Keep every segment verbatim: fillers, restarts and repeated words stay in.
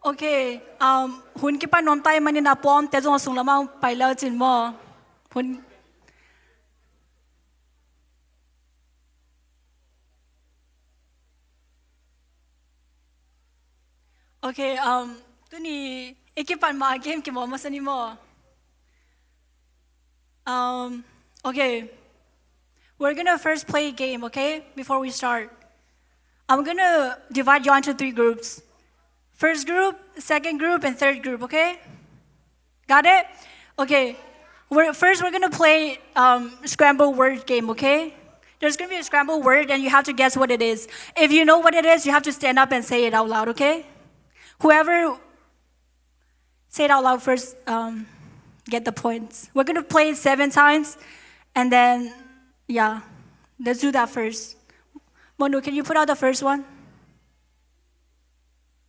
Okay, um, hun kipan nuam ta ahih manin a pawmte zong a sung lamah pai le uh cin maw. Hun. Okay, um, tuni i kipan ma game kimawl masa ni maw. Um, okay. We're gonna first play a game, okay? Before we start. I'm gonna divide you into three groups. First group, second group, and third group, okay? Got it? Okay. We're, first, we're gonna play um, scramble word game, okay? There's gonna be a scramble word, and you have to guess what it is. If you know what it is, you have to stand up and say it out loud, okay? Whoever say it out loud first, um, get the points. We're gonna play it seven times, and then, yeah, let's do that first. Monu, can you put out the first one?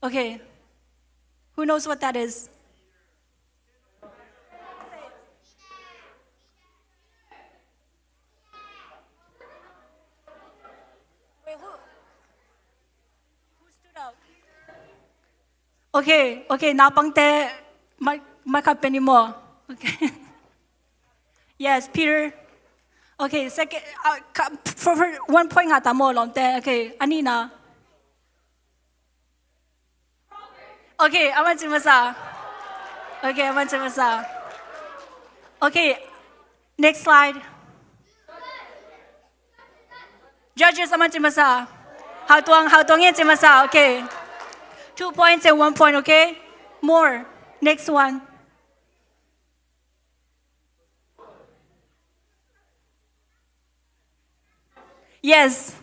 Okay. Who knows what that is? Wait, who, who stood up? Okay, okay, naupangte, mai, mai khat pia ni maw. Okay. Yes, Peter. Okay, second, uh, ka, for, for one point ngah ta maw, lawmte. Okay, a nihna. Okay, aman ci masa. Okay, aman ci masa. Okay, next slide. Judges, aman ci masa. Hau Tuang, Hau Tuang in ci masa. Okay. Two points and one point, okay? More. Next one. Yes.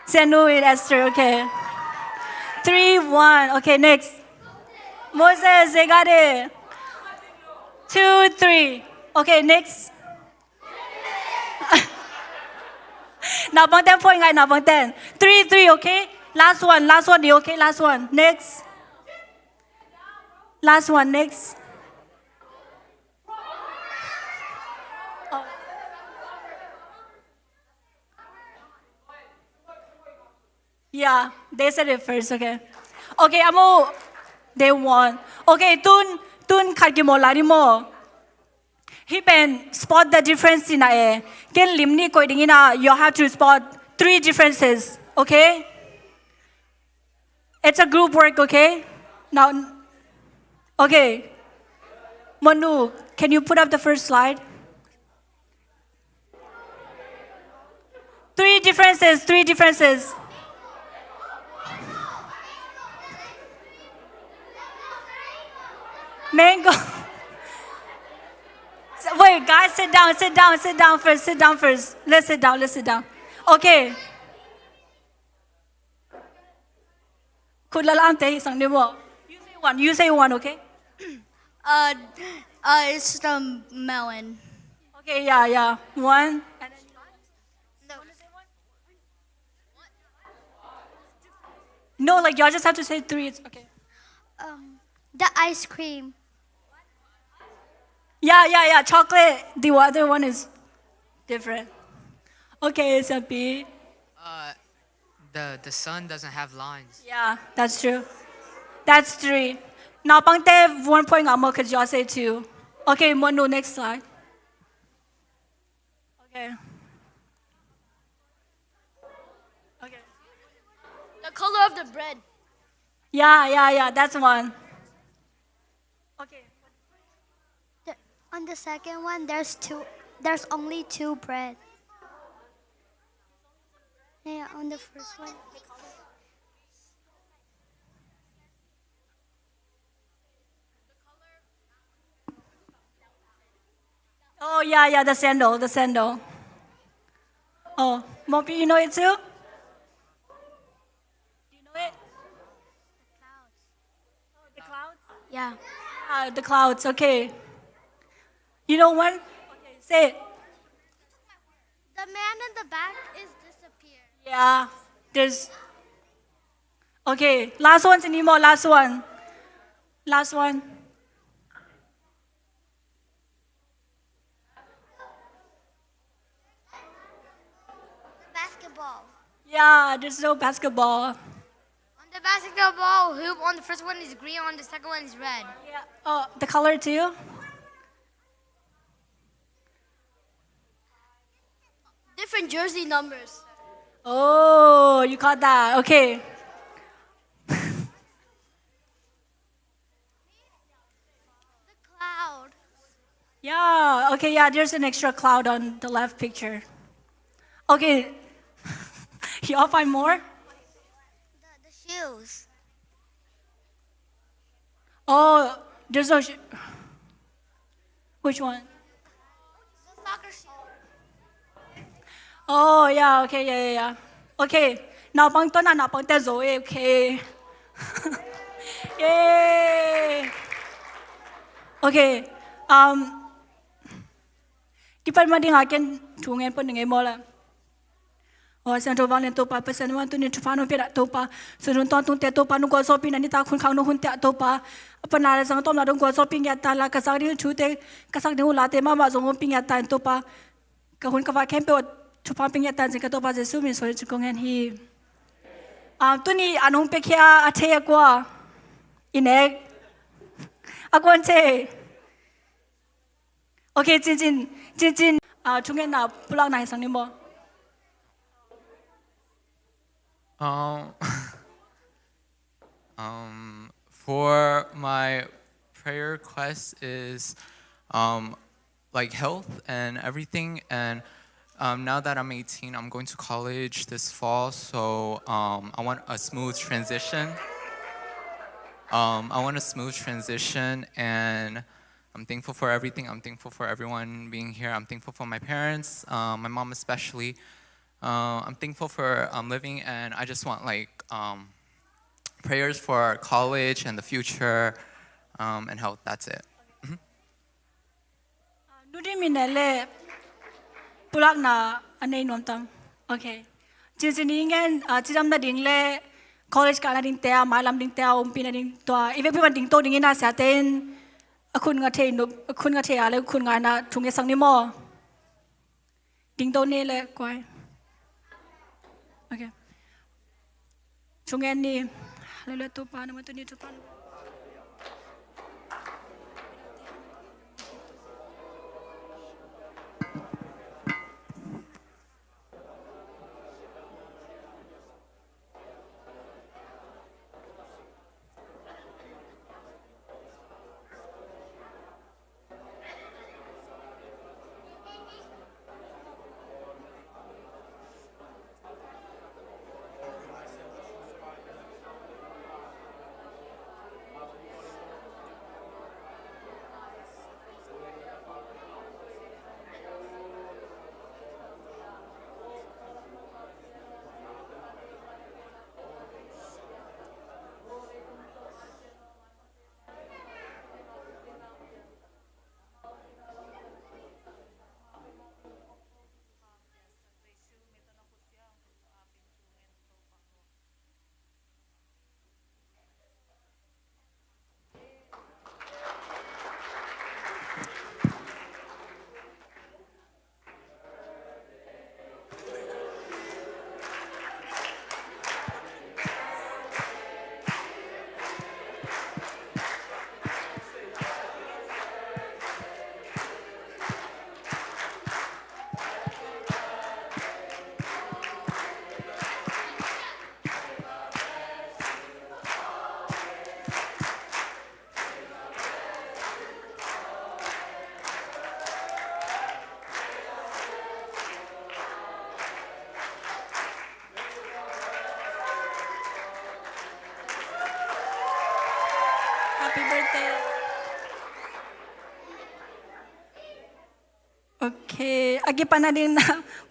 Sianu with Esther, okay. Three one. Okay, next. Moses, they got it. Two three. Okay, next. Naupangte'n point ngai, naupangte'n. Three three, okay? Last one, last one, okay? Last one. Next. Last one, next. Oh. Yeah, they said it first, okay. Okay, amu, they won. Okay, tun, tun khat kimawl lai ni maw. Hih pen spot the difference cihna e. Ken lim nih koih ding in a, you have to spot three differences, okay? It's a group work, okay? Now, okay. Monu, can you put up the first slide? Three differences, three differences. Mango. Wait, guys, sit down, sit down, sit down first, sit down first. Let's sit down, let's sit down. Okay. Khut lalamte hi sang ni maw. You say one, you say one, okay? Uh, uh, it's the melon. Okay, yeah, yeah. One. And then you want? No. No, like, y'all just have to say three. It's okay. Um, the ice cream. Yeah, yeah, yeah. Chocolate. The other one is different. Okay, it's a B. Uh, the the sun doesn't have lines. Yeah, that's true. That's three. Naupangte one point ngah maw, 'cause y'all say two. Okay, Monu, next slide. Okay. Okay. The color of the bread. Yeah, yeah, yeah, that's one. Okay. The, on the second one, there's two. There's only two bread. Yeah, on the first one. Oh, yeah, yeah, the sandal, the sandal. Oh, Mopi, you know it too? Do you know it? The clouds? Yeah. Ah, the clouds, okay. You know one? Okay, say it. The man in the back is disappeared. Yeah, there's. Okay, last one, Sinimo, last one. Last one. Basketball. Yeah, there's no basketball. On The basketball hoop on the first one is green, on the second one is red. Yeah. Oh, the color too? Different jersey numbers. Oh, you caught that. Okay. The cloud. Yeah, okay, yeah, there's an extra cloud on the left picture. Okay. You all find more? The, the shoes. Oh, there's no sh- Which one? The soccer shoes. Oh, yeah, okay, yeah, yeah, yeah. Okay. Naupang tuan a naupang te zo e, okay. Yay. Okay. Um, kipan ma ding a ken thu ngen pon ding e maw la. Aw, Siangtho vanglian Topa, Pasian in tuni thupha nong pia Topa, Siangtho tawntungte Topa, nong gualzawhpih na nitak hun khak nong hunte Topa, a pana le zang tawmna dong gualzawhpih ngiat ta la, ka zak ding thute, ka sak ding uh late mahmah zong ompih ngiat ta in Topa, ka hun ka va khempeuh thupha pih ngiat ta in zing ka Topa Jesu min suang ci kong hen hi. Ah, tuni a nong piakhia a thei a kua i nek a kuan thei. Okay, Cincin, Cincin, ah, thungetna pulakna hi sang ni maw? Um, um, for my prayer request is, um, like, health and everything. And, um, now that I'm eighteen, I'm going to college this fall. So, um, I want a smooth transition. Um, I want a smooth transition, and I'm thankful for everything. I'm thankful for everyone being here. I'm thankful for my parents, uh, my mom especially. Uh, I'm thankful for, um, living, and I just want, like, um, prayers for college and the future, um, and health. That's it. Mhm. Nu Ding Min le pulakna a nei nuam tam. Okay. Cincin i ngen, ah, cidam nading le college kah nadingte a, mailam dingte a, ompih nading tua i vekpi man dingto dingin a siate in a khut nga thei nup, a khut nga thei a le khut ngaina thunget sang ni maw? Dingto ni le kuai. Okay. Thungen ni. Hallelujah, Topa, nang mah tuni thupha. Happy birthday. Okay, a kipan a ding na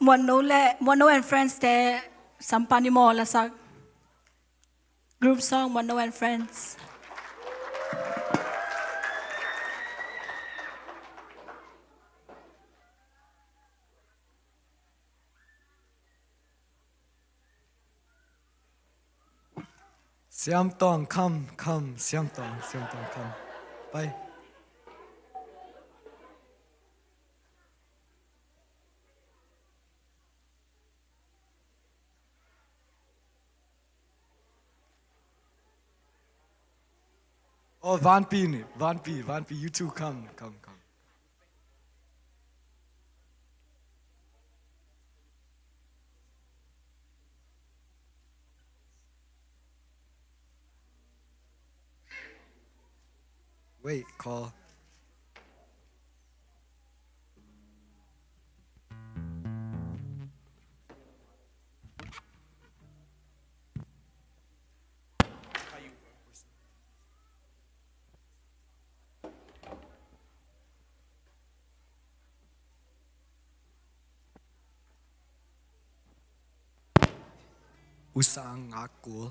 Muanno le, Muanno and Friends te sampah ni maw, lasak. Group song, Muanno and Friends. Siam Tawng, come, come, Siam Tawng, Siam Tawng, come. Bye. Oh, Vanpi ni, Vanpi, Vanpi, you two come, come, come. Wait, call. Usang ngakul.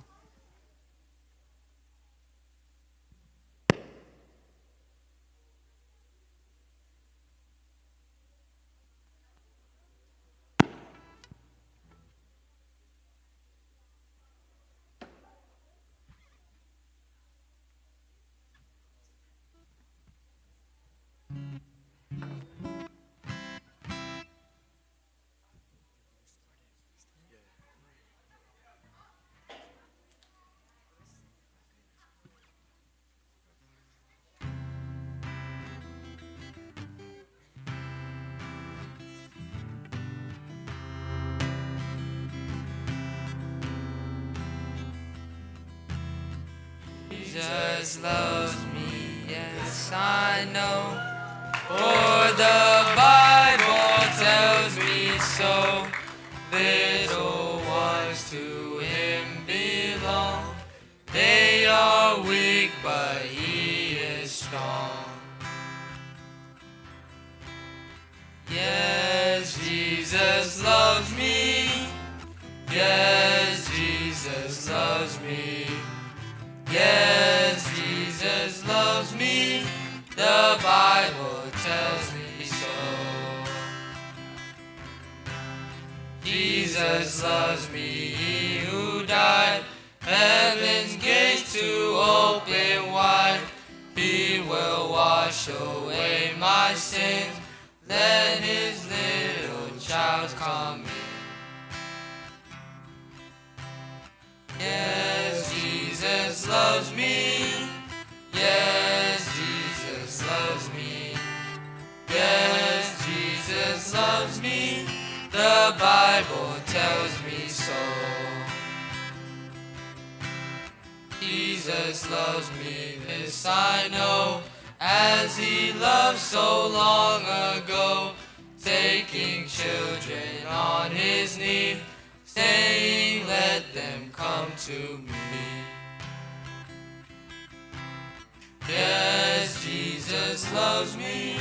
Jesus loves me, yes, I know. For the Bible tells me so. Little ones to him belong. They are weak, but he is strong. Yes, Jesus loves me. Yes, Jesus loves me. Yes, Jesus loves me. The Bible tells me so. Jesus loves me, he who died. Heaven's gates to open wide. He will wash away my sins. Let his little child come in. Yes, Jesus loves me. Yes, Jesus loves me. Yes, Jesus loves me. The Bible tells me so. Jesus loves me, this I know, as he loved so long ago, taking children on his knee, saying, "Let them come to me." Yes, Jesus loves me.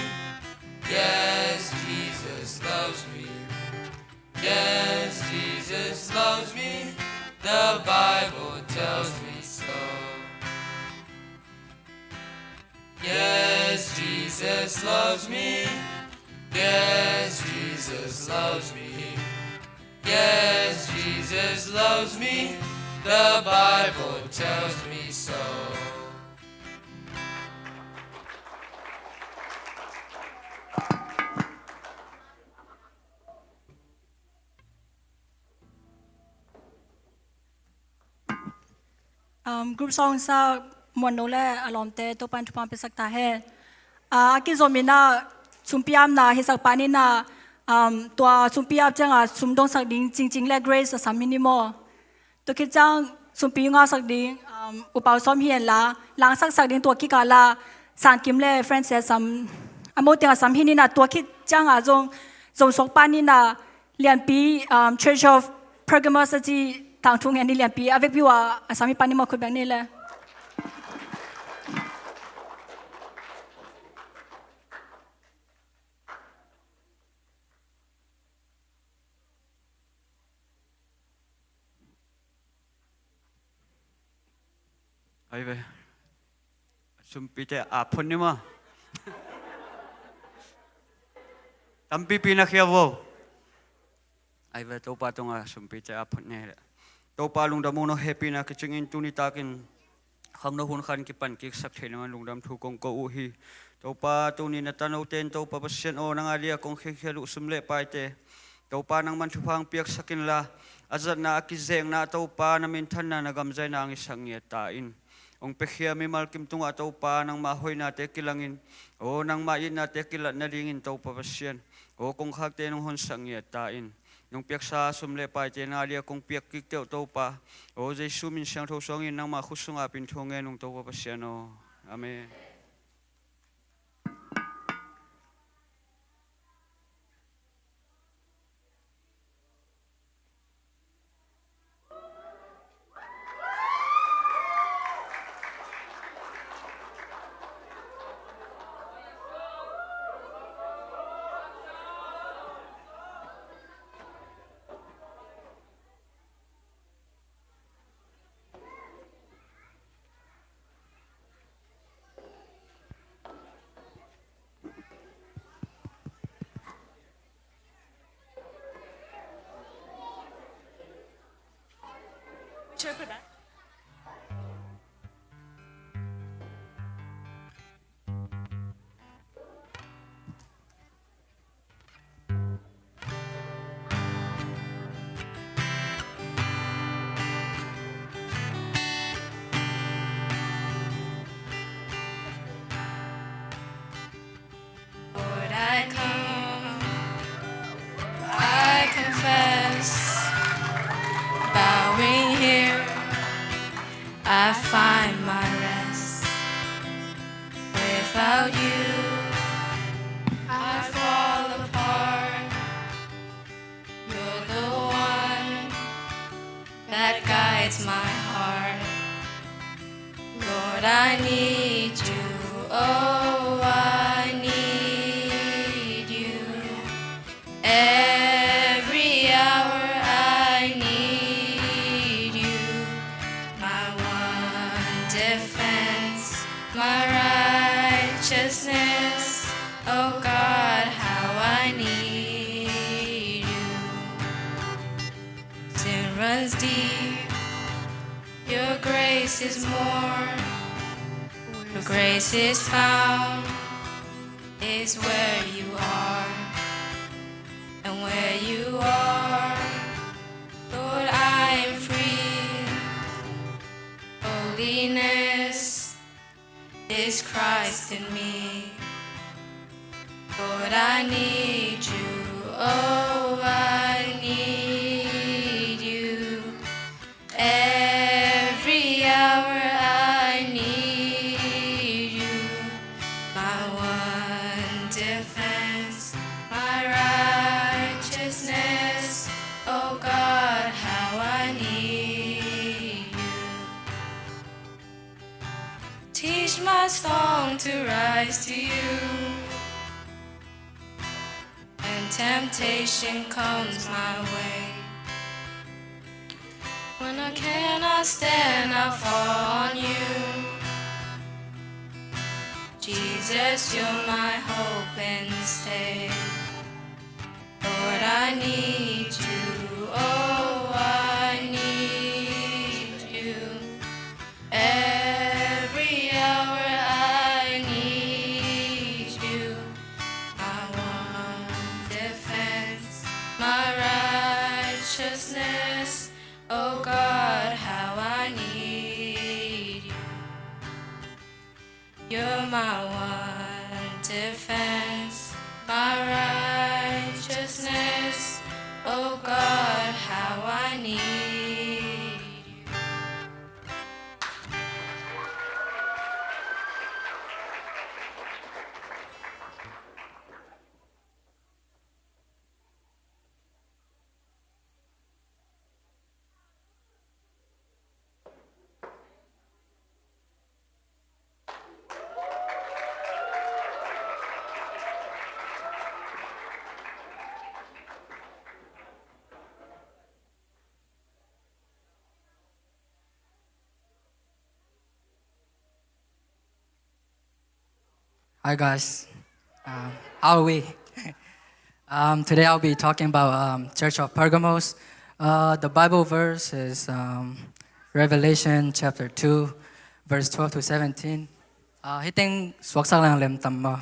Yes, Jesus loves me. Yes, Jesus loves me. The Bible tells me so. Yes, Jesus loves me. Yes, Jesus loves me. Yes, Jesus loves me. The Bible tells me so. Um, group song sa Muan No le a lawmte Topa'n thupha piaksak ta hen. Ah, a kizomin ah sumpi apna hisak pan in ah, um, tua sumpi ap ciangah sum dongsak ding Cingcing le Grace a sam hi ni maw? Tua khit ciang sumpi ngahsak ding, um, Upau Sawm hi hen la, langsaksak ding tua kikal ah Sang Kim le Francis a sam, a mo teng a sam hi ni na, tua khit ciangah zong zong suak pan ni na, Lianpi, um, Church of Pergamos a ci tangthu ngen ni, Lianpi a vekpi uh a sam hi pan ni maw, khut beng ni le. Ai ve. Sumpite a phot ni maw? Tampipi na khia vo. Ai ve, Topa tungah sumpite a phot ni le. Topa lungdam ung, no hehpihna kicingin tuni takin khangno hun khat kipan kiksak theih nangin lungdam thu kong ko uh hi. Topa tuni na tanote in Topa Pasian aw, nang a dia kong khiakhia uh sum le paite Topa nangman thupha hong piaksak inla, a zatna a kizekna Topa na minthanna na gamzaina hong hisak ngiat ta in. Hong piakhia mimal kim tungah Topa, nangmah hoihnate kilangin, aw nangmah itnate kilat nadingin Topa Pasian, aw kongkhakte nong honsak ngiat ta in. Nong piaksa sum le paite na dia kong piak kik teh uh Topa, aw Jesu min siangtho suangin nangmah khut sungah pinthu ngen ung Topa Pasian aw. Amen. Lord, I come, I confess, bowing here, I find my rest. Without you, I fall apart. You're the one that guides my heart. Lord, I need you. Oh, I need you. Every hour I need you. My one defense, my righteousness. Oh God, how I need you. Sin runs deep. Your grace is more. Your grace is found is where you are. And where you are, Lord, I am free. Holiness is Christ in me. Lord, I need you. Oh, I need you. Every hour I need you. My one defense, my righteousness. Oh God, how I need you. Teach my song to rise to you. When temptation comes my way, when I cannot stand, I'll fall on you. Jesus, you're my hope and stay. Lord, I need you. Oh, I need you. Every hour I need you. My one defense, my righteousness. Oh God, how I need you. You're my one defense, my righteousness. Oh God, how I need you. Hi guys. Um, how are we? Um, today I'll be talking about, um, Church of Pergamos. Uh, the Bible verse is, um, Revelation chapter two, verse twelve to seventeen. Uh, hiteng suaksak lang lem tam ma.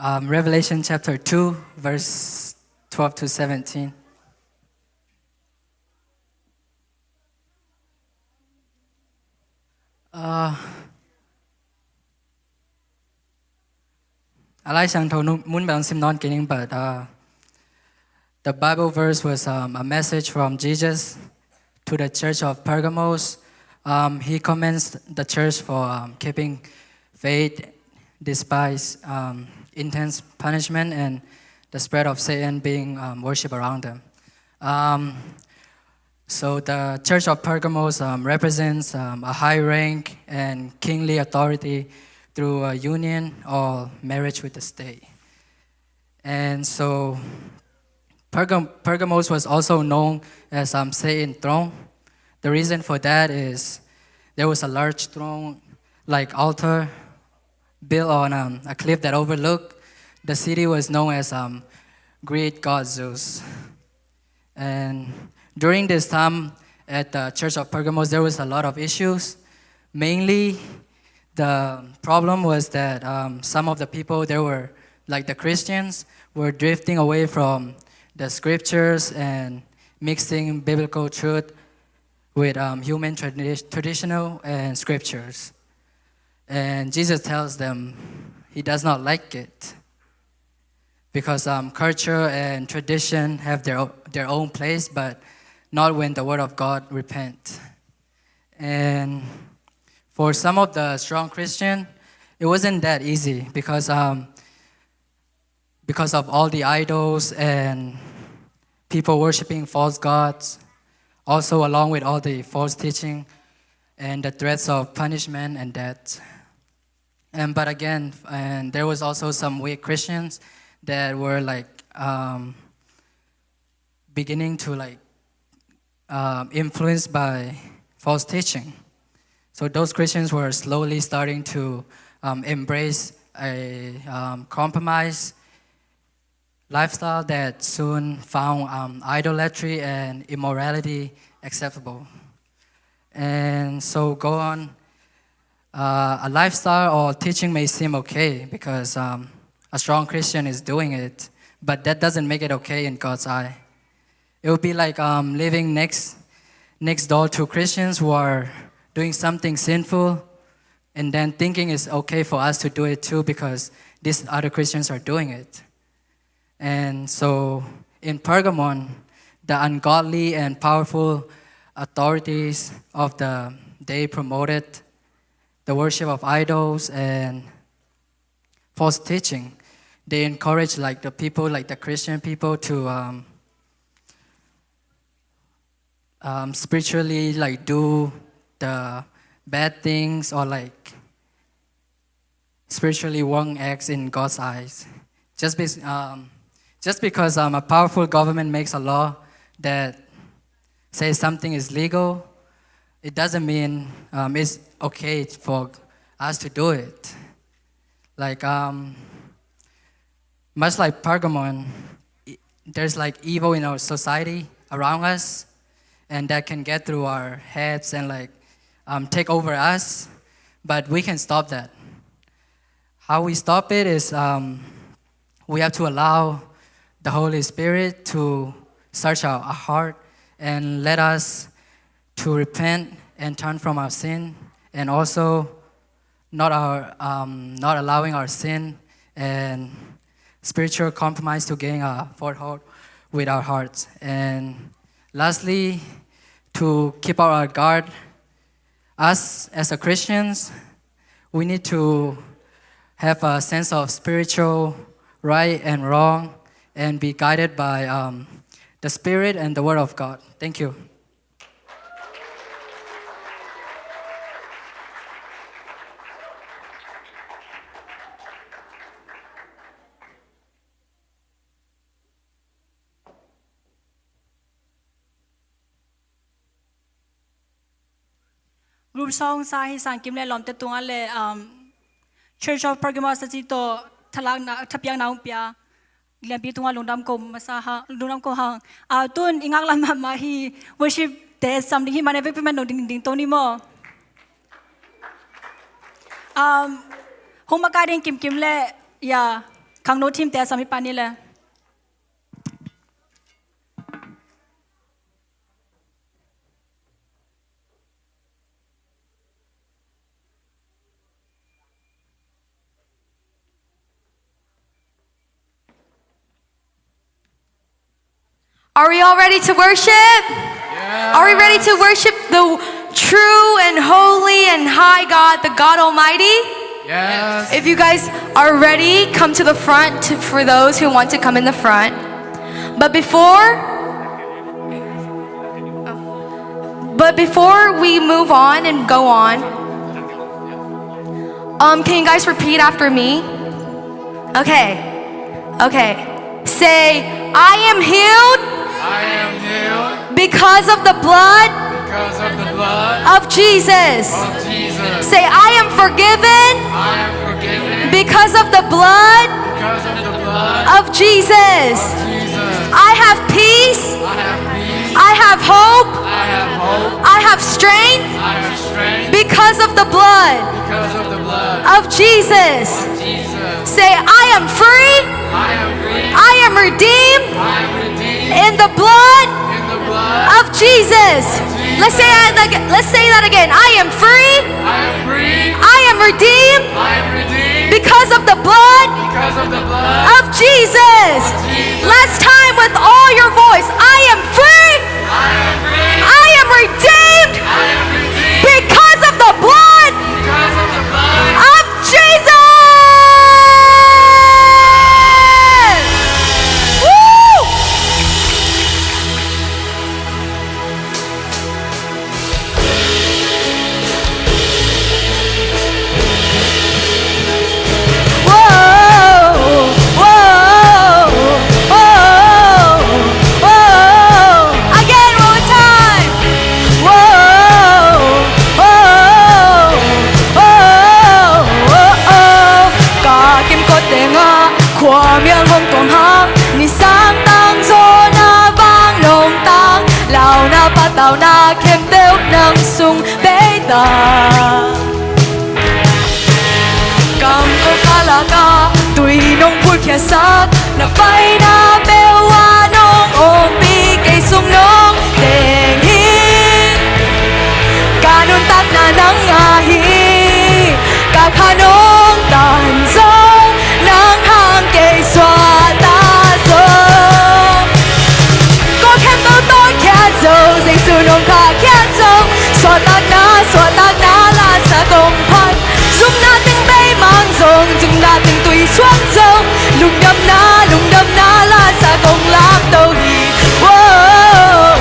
Um, Revelation chapter two, verse twelve to seventeen. Uh, a Lai Siangtho nu- mun bang sim nawn kei ning, but uh, the Bible verse was um, a message from Jesus to the church of Pergamos. Um, he commends the church for um, keeping faith despite um, intense punishment and the spread of Satan being um, worshipped around them. Um, so the church of Pergamos um, represents um, a high rank and kingly authority through a union or marriage with the state. And so Pergam- Pergamos was also known as um, Satan throne. The reason for that is there was a large throne, like altar, built on um, a cliff that overlooked. The city was known as um, Greek god Zeus. And during this time at the Church of Pergamos, there was a lot of issues. Mainly, the problem was that um, some of the people, they were, like the Christians, were drifting away from the scriptures and mixing biblical truth with um, human tradi- traditional and scriptures. And Jesus tells them he does not like it because um, culture and tradition have their, o- their own place, but not when the word of God repent. And for some of the strong Christian, it wasn't that easy because um, because of all the idols and people worshiping false gods, also along with all the false teaching and the threats of punishment and death. And but again, and there was also some weak Christians that were like um, beginning to like um, influenced by false teaching. So those Christians were slowly starting to um, embrace a um, compromise lifestyle that soon found um, idolatry and immorality acceptable. And so go on. Uh, a lifestyle or teaching may seem okay because um, a strong Christian is doing it, but that doesn't make it okay in God's eye. It would be like um, living next next door to Christians who are doing something sinful, and then thinking it's okay for us to do it too because these other Christians are doing it. And so in Pergamon, the ungodly and powerful authorities of the day promoted the worship of idols and false teaching. They encourage like the people, like the Christian people, to um, um, spiritually like do the bad things or like spiritually wrong acts in God's eyes. Just, be, um, just because um, a powerful government makes a law that says something is legal, it doesn't mean um, it's okay for us to do it. Like um, much like Pergamon, i- there's like evil in our society around us, and that can get through our heads and like um, take over us. But we can stop that. How we stop it is um, we have to allow the Holy Spirit to search our, our heart and let us to repent and turn from our sin, and also not our um, not allowing our sin and spiritual compromise to gain a foothold with our hearts. And lastly, to keep our guard, us as a Christians, we need to have a sense of spiritual right and wrong and be guided by um, the Spirit and the Word of God. Thank you. Group song sa hi sang kim le lawmte tungah le um, Church of Pergamos a ci tawh thalakna thapiakna hong pia. Lianpi tungah lungdam ko masa ha lungdam ko hang. A tun i ngaklam mahmah hi. Worship te sam ding hi mane vekpi man dong ding ding to ni maw? Um, hong makai ding kimkim le ya Khangno team te a sam hi pan ni le. Are we all ready to worship? Yes. Are we ready to worship the true and holy and high God, the God Almighty? Yes. If you guys are ready, come to the front to, for those who want to come in the front. But before, but before we move on and go on, um, can you guys repeat after me? Okay. Okay. Say, "I am healed I am healed because of the blood because of the blood of Jesus." Of Jesus. Say, "I am forgiven I am forgiven because of the blood because of the blood of Jesus. Of Jesus. I have peace. I have peace. I have hope. I have hope. I have strength I have strength because of the blood because of the blood of Jesus. Jesus. Say, "I am free. I am free. I am redeemed I am redeemed in the blood in the blood of Jesus." Of Jesus. Let's say that ag-, let's say that again. "I am free. I am free. I am redeemed I am redeemed because of the blood because of the blood of Jesus." Of Jesus. Last time with all your voice. "I am free. I am free. I am redeemed I am redeemed because of the blood because of the blood of Jesus." Woo! Whoa, whoa, whoa, whoa. Again, one more time. Whoa, whoa, whoa, whoa. Ka kimkot tengah khua mial hong tuang hang, nisang tang zaw na vang nong tang, launa patauna khempeuh nang sung bei ta. Kam ko kalaka tui nong phulkhiasak, na paina peuh ah nong ompih, kei sung nong teng hi. Ka nuntakna nang ahi, ka kha nong tan zong, nang hang kei suahtak zong. Ko khempeuh tawlkhiat zo, Jesu nong khahkhiat zong, suahtakna, suahtakna lasa kong phat. Zumna teng beimang zong, zumna teng tuisuak zong, lungdamna, lungdamna lasa kong lamto hi. Whoa.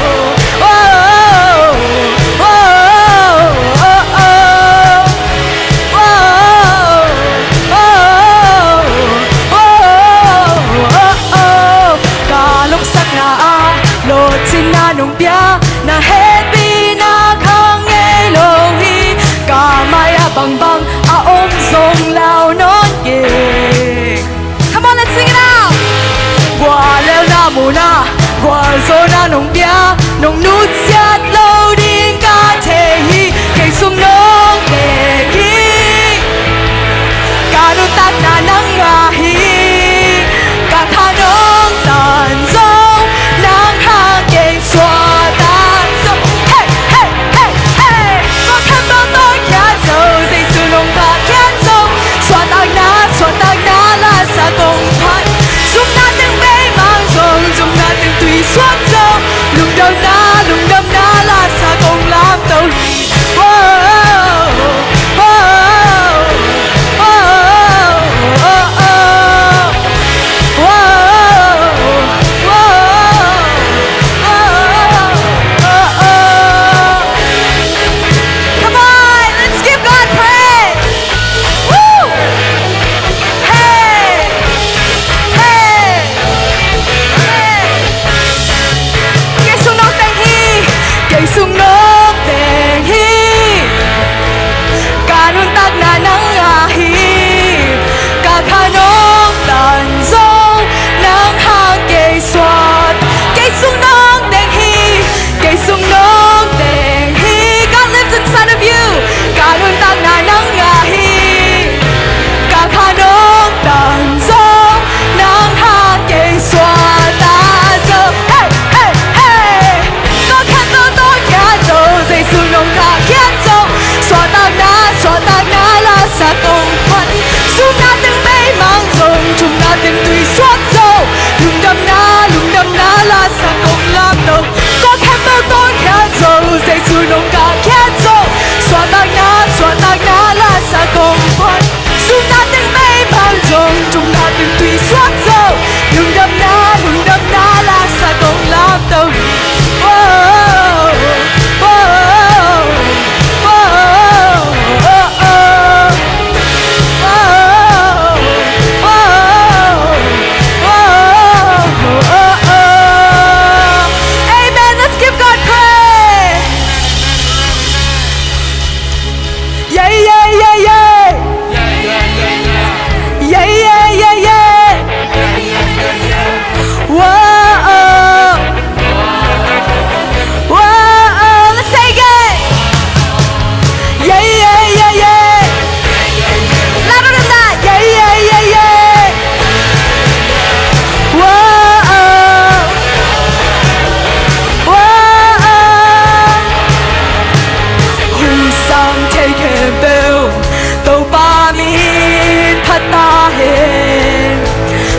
ta hen,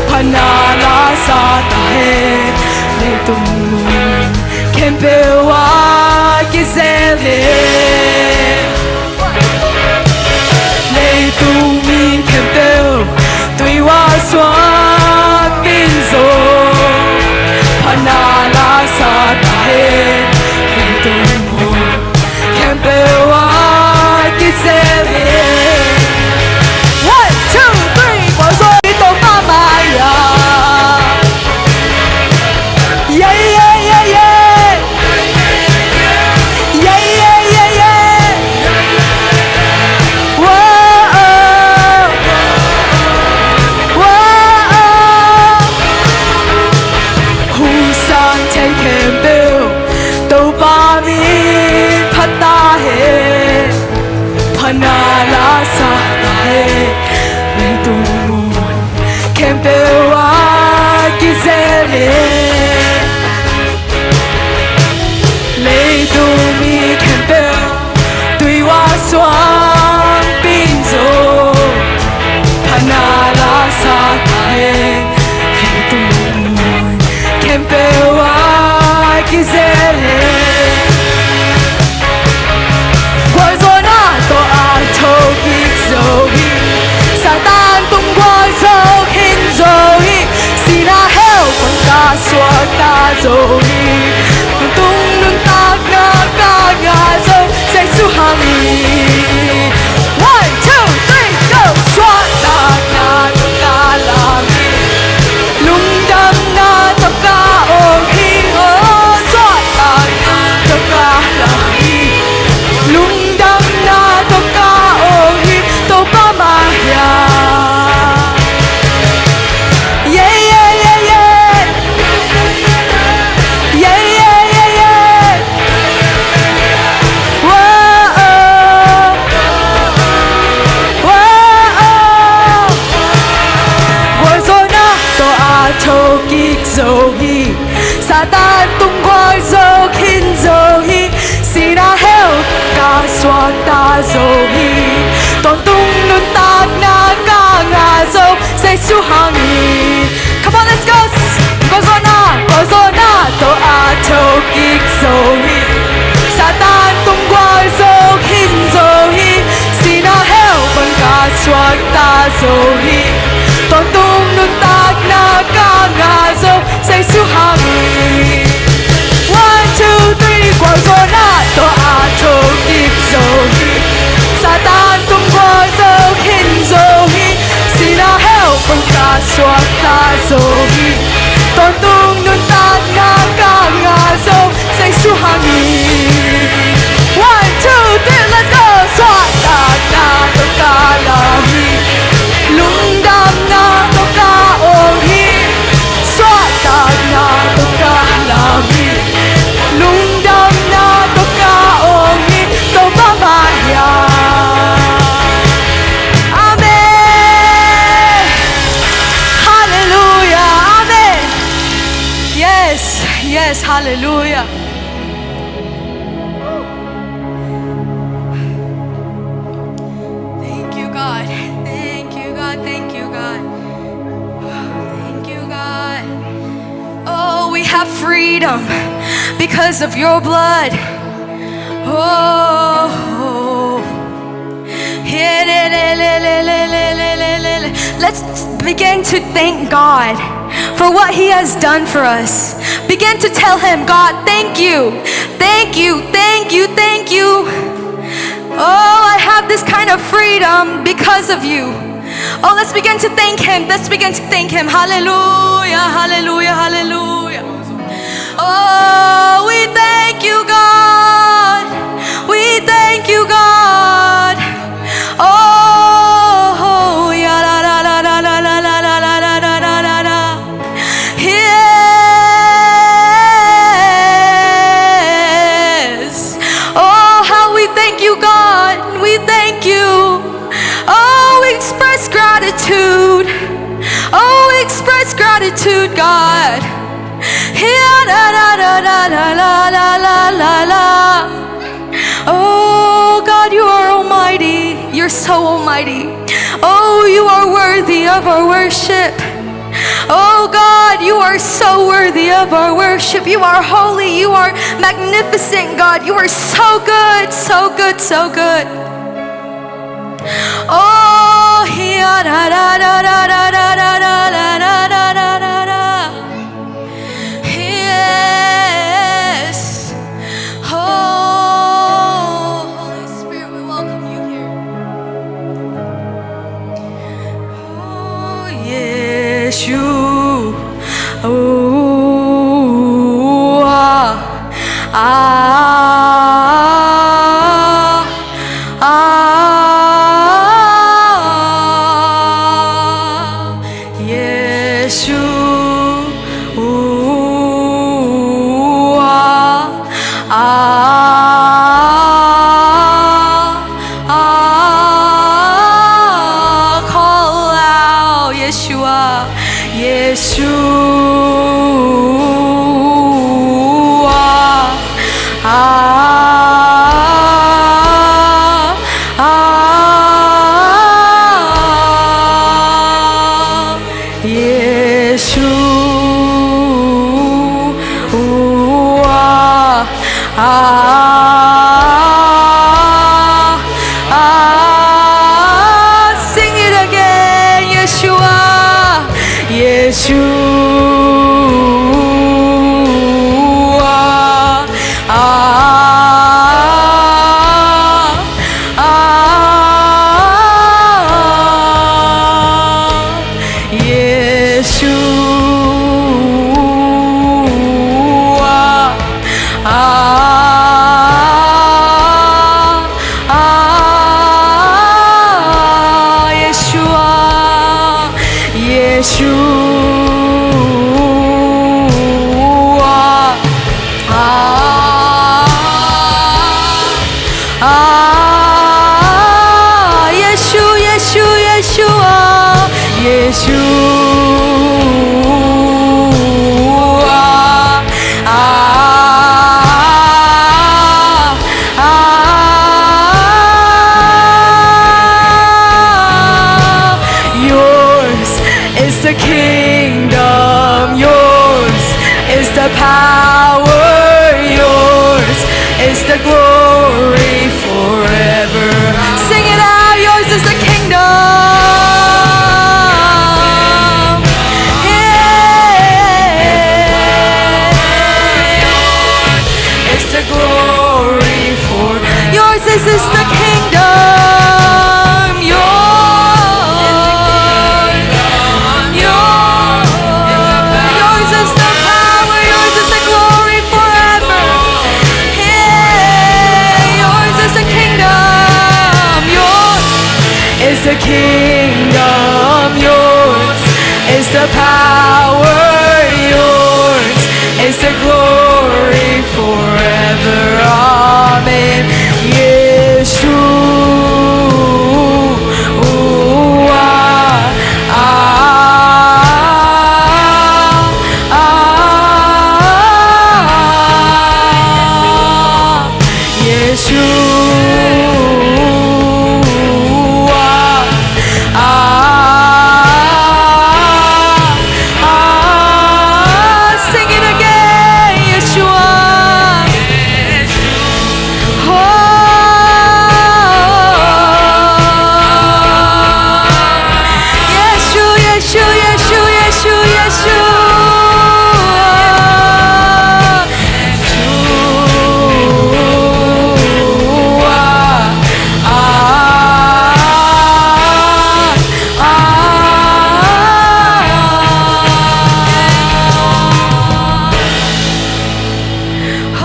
phatna la sa ta hen. Leitung mun khempeuh ah kizel hen. Leitung mi khempeuh tui uah suak ding zong phatna la sa ta hen. Leitung mun khempeuh ah kizel hen. One, two, three, four, so i Topa mai-ah. Yeah, yeah, yeah, yeah. Yeah, yeah, yeah, yeah. Whoa, oh. Whoa, oh. Hong sang thei khempeuh Topa min phat ta hen. Phatna la sa ta hen. Leitung mun khempeuh ah kizel hen. Leitung mi khempeuh tui uah suak ding zong phatna la sa ta hen. Leitung mun khempeuh ah kizel hen. Gualzawhna tawh a thokik zo hi. Satan tung gualzo khin zo hi. Sihna hell pan ka suakta zo hi. Tawntung nuntakna ka ngah zo Jesu hang hi. One, two, three, go! Suahtakna tawh ka lam hi. Lungdamna tawh ka ong hi. Oh, suahtakna tawh ka lam hi. Lungdamna tawh ka ong hi. Topa mai-ah. Yeah, yeah, yeah, yeah. Yeah, yeah, yeah, yeah. Whoa, oh. Whoa, oh. Gualzawhna tawh a thokik zo hi. Satan tung gualzo khin zo hi. Sihna hell ka suakta zo hi. Tawntung nuntakna ka ngah zo Jesu hang hi. Come on, let's go. Gualzawhna, gualzawhna tawh a thokik zo hi. Satan tung gualzo khin zo hi. Sihna hell pan ka suakta zo hi. Tawntung nuntakna ka ngah zo Jesu hang hi. One, two, three, gualzawhna tawh a thokik zo hi. Satan tung gualzo khin zo hi. Sihna hell pan ka suakta zo hi. Tawntung nuntakna ka ngah zo Jesu hang hi. One, two, three, let's go. Suahtakna tawh ka lam hi. Lungdamna tawh ka ong hi. Suahtakna tawh ka lam hi. Lungdamna tawh ka ong hi. Topa mai-ah. Amen. Hallelujah. Amen. Yes, yes, hallelujah. Thank you, God. Thank you, God. Thank you, God. Thank you, God. Oh, we have freedom because of your blood. Oh. Let's begin to thank God for what He has done for us. Begin to tell Him, "God, thank you, thank you, thank you, thank you. Oh, I have this kind of freedom because of you." Oh, let's begin to thank Him. Let's begin to thank Him. Hallelujah, hallelujah, hallelujah. Oh, we thank you, God. We thank you, God. Oh, yeah, la, la, la. Yes. Oh, how we thank you, God. We thank you. Oh, we express gratitude. Oh, we express gratitude, God. Oh, God, you are almighty. You're so almighty. Oh, you are worthy. Worthy of our worship. Oh God, you are so worthy of our worship. You are holy. You are magnificent, God. You are so good, so good, so good. Oh, yes. Oh, Holy Spirit, we welcome you here. Oh, Yeshua. Oh, ah, ah, ah, Yeshua. Ah, ah, call out Yeshua, Yeshua. Ah, ah, Yeshua. Ah, ah, sing it again, Yeshua, Yeshua. Ah, ah, Yeshua. Ah, ah, Yeshua. Yeshua. Ah, ah, Yeshua, Yeshua, Yeshua. Ah, ah, yours is the kingdom, yours is the power, yours is the glory forever. Sing it out, yours is the kingdom. Yeah. It's the glory for yours is, is the kingdom. Yours, yours, yours is the power. Yours is the glory forever. Hey, yours is the kingdom. Yours is the kingdom. Yours is the power. Yours is the glory forever. Amen. Yeshua. Ah, ah, ah, Yeshua. Ah, ah, sing it again, Yeshua. Oh, Yeshua, Yeshua, Yeshua, Yeshua. Oh,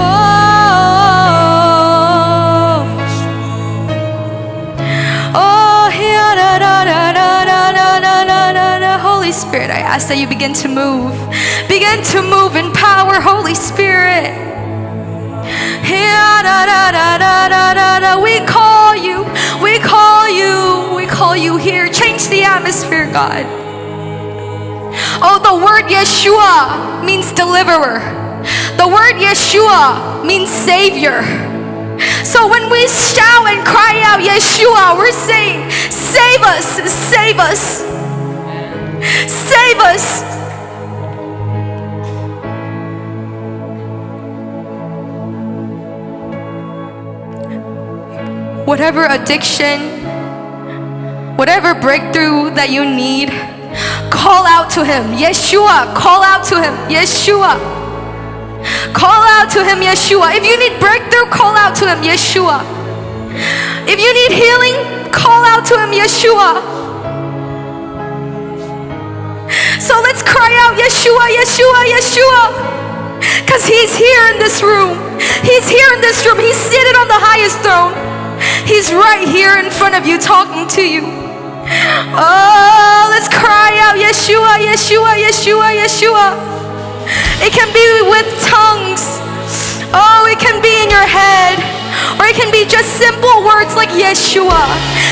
Holy Spirit, I ask that you begin to move. Begin to move in power, Holy Spirit. We call you, we call you, we call you here. Change the atmosphere, God. Oh, the word Yeshua means deliverer. The word Yeshua means savior. So when we shout and cry out, "Yeshua," we're saying, "Save us, save us." Save us. Whatever addiction, whatever breakthrough that you need, call out to him. Yeshua, call out to him. Yeshua. Call out to him, Yeshua. If you need breakthrough, call out to him, Yeshua. If you need healing, call out to him, Yeshua. So let's cry out, Yeshua, Yeshua, Yeshua. Because he's here in this room. He's here in this room. He's seated on the highest throne. He's right here in front of you, talking to you. Oh, let's cry out, Yeshua, Yeshua, Yeshua, Yeshua. It can be with tongues. Oh, it can be in your head. Or it can be just simple words like Yeshua.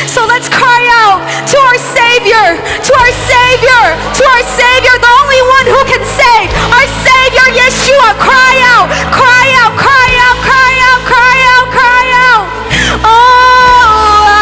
So let's cry out to our Savior, to our Savior, to our Savior, the only one who can save, our Savior Yeshua. Cry out, cry out, cry out, cry out, cry out, cry out. Oh,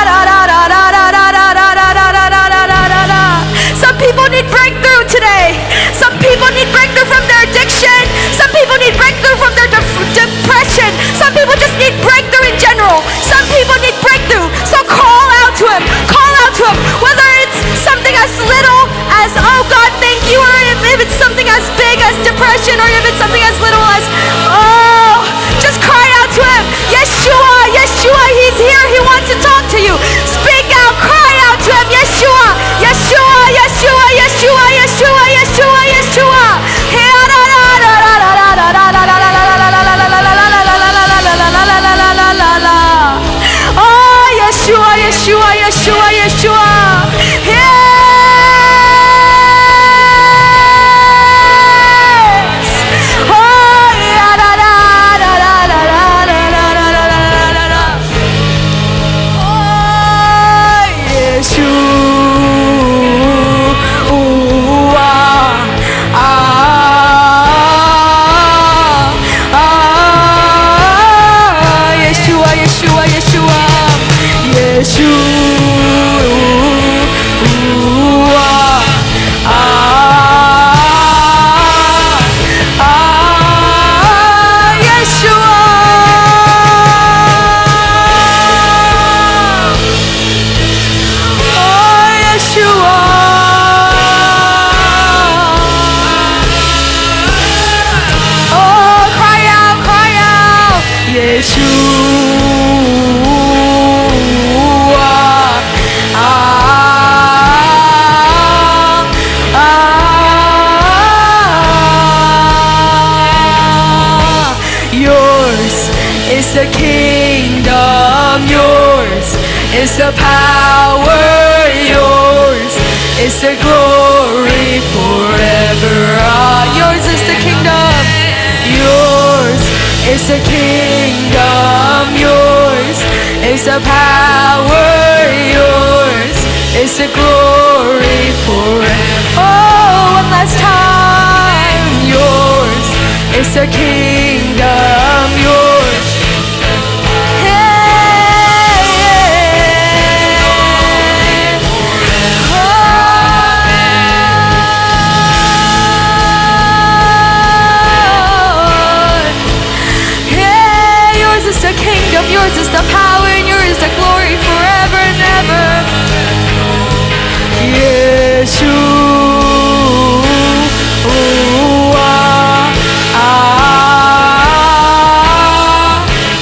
some people need breakthrough today. Some people need breakthrough from their addiction. Some people need breakthrough from their def- depression. Some people just need breakthrough in general. Some people need breakthrough. So call out to him. Call out to him. Whether it's something as little as, "Oh God, thank you," or if, if it's something as big as depression, or if it's something as little as, oh, just cry out to him. Yeshua, Yeshua, he's here. He wants to talk to you. Speak out, cry out to him. Yeshua, Yeshua, Yeshua, Yeshua, Yeshua, Yeshua, Yeshua. Oh, Yeshua, Yeshua, Yeshua, Yeshua. Yes. Oh, yeah, da, da, da. Oh, Yeshua. Ah, ah, Yeshua, Yeshua, Yeshua. Yeshua. Ah, ah, Yeshua. Oh, Yeshua. Oh, cry out, cry out. Yeshua. Ah, ah. Yours is the kingdom, yours is the power, yours is the glory forever. Ah, yours is the kingdom, yours is the kingdom, yours is the power, yours is the glory forever. Oh, one last time. Yours is the kingdom, yours. Hey, yeah. Oh. Yeah, yours is the kingdom, yours is the power, and yours is the glory forever and ever. Yeshua. Ah,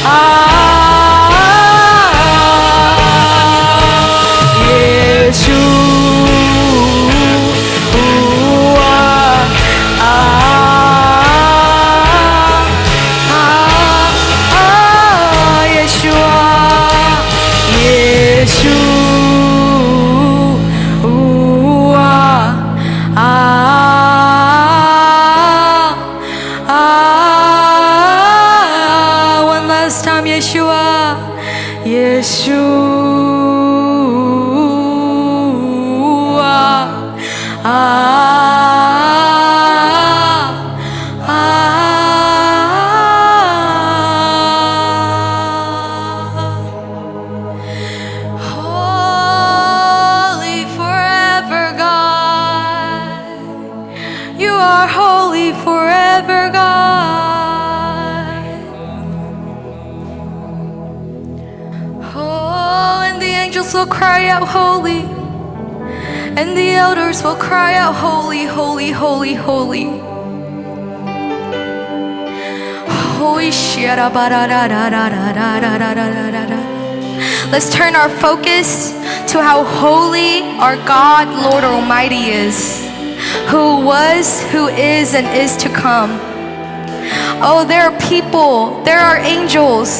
ah, ah, Yeshua. Will cry out, "Holy." And the elders will cry out, "Holy, holy, holy, holy." Holy shit. Let's turn our focus to how holy our God, Lord Almighty is, who was, who is, and is to come. Oh, there are people, there are angels,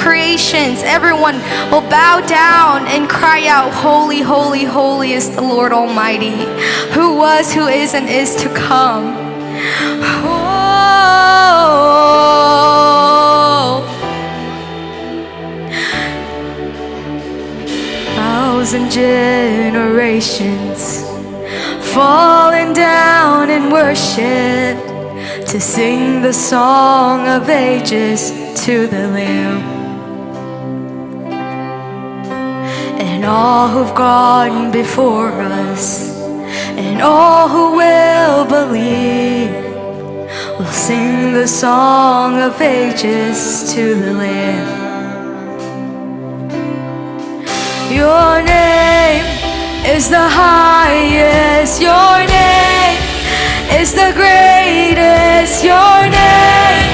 creations, everyone will bow down and cry out, "Holy, holy, holy is the Lord Almighty, who was, who is, and is to come." Oh. Thousand generations falling down in worship to sing the song of ages to the Lamb. And all who've gone before us, and all who will believe, will sing the song of ages to the Lamb. Your name is the highest. Your name is the greatest. Your name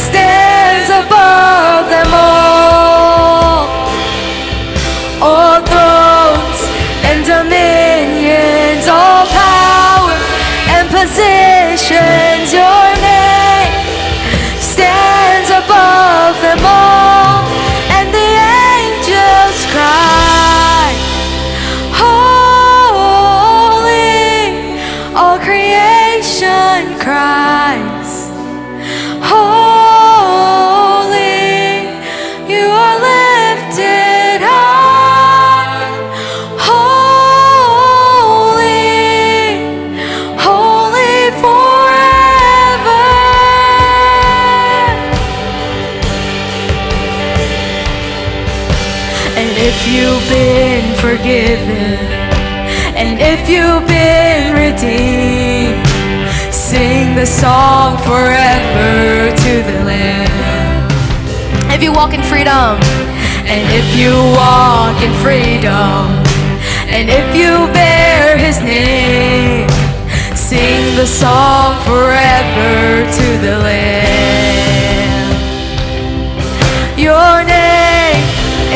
stands above them all. All thrones and dominions, all power and positions, your name stands above them all. And the angels cry, "Holy." All creation cries, "Holy." You are lifted high, holy, holy forever. And if you've been forgiven, and if you've been redeemed, sing the song forever to the Lamb. If you walk in freedom, and if you walk in freedom, and if you bear his name, sing the song forever to the Lamb. Your name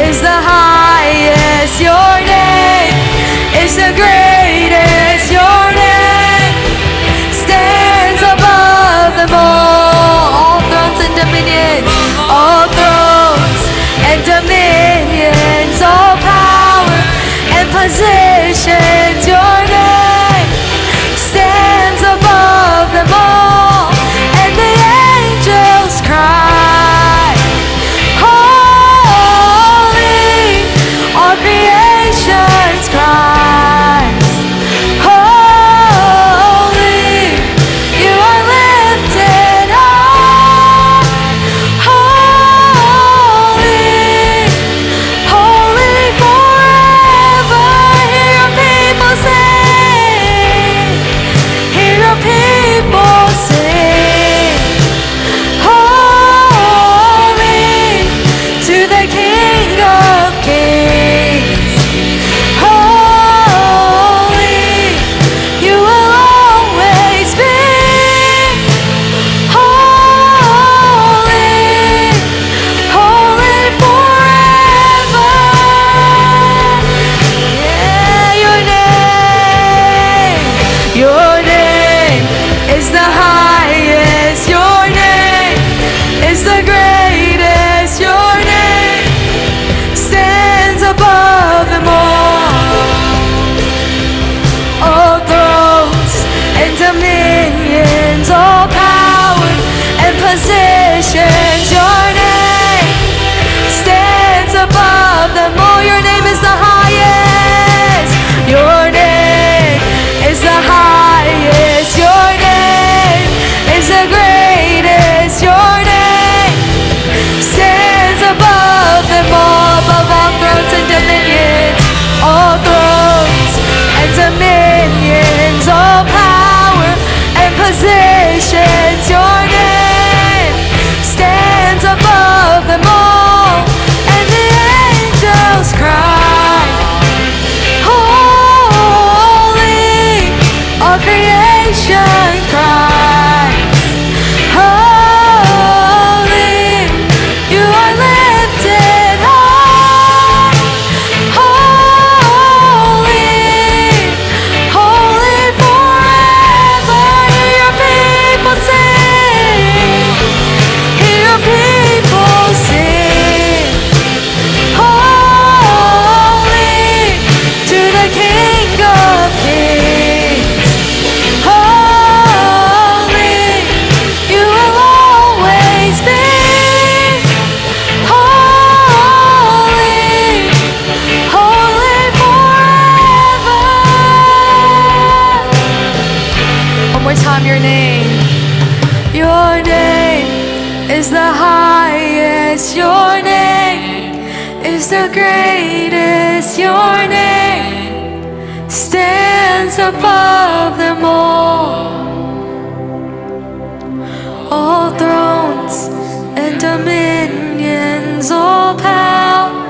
is the highest. Your name is the greatest. Your name stands above them all. All thrones and dominions, all thrones and dominions, all power and positions. Your name stands above them all, and the angels cry, "Holy." All creation's cries, "Holy." You are lifted high, holy, holy forever. Hear your people sing, hear your people sing, "Holy to the King of Kings." Holy, you will always be. Holy, holy forever. Yeah, your name, your name is the highest. Your name is the greatest. Your name stands above them all. All thrones and dominions, all power and positions, your name stands above them all. Your name is the highest. Your name is the highest. Your name Time your name. Your name is the highest. Your name is the greatest. Your name stands above them all. All thrones and dominions, all power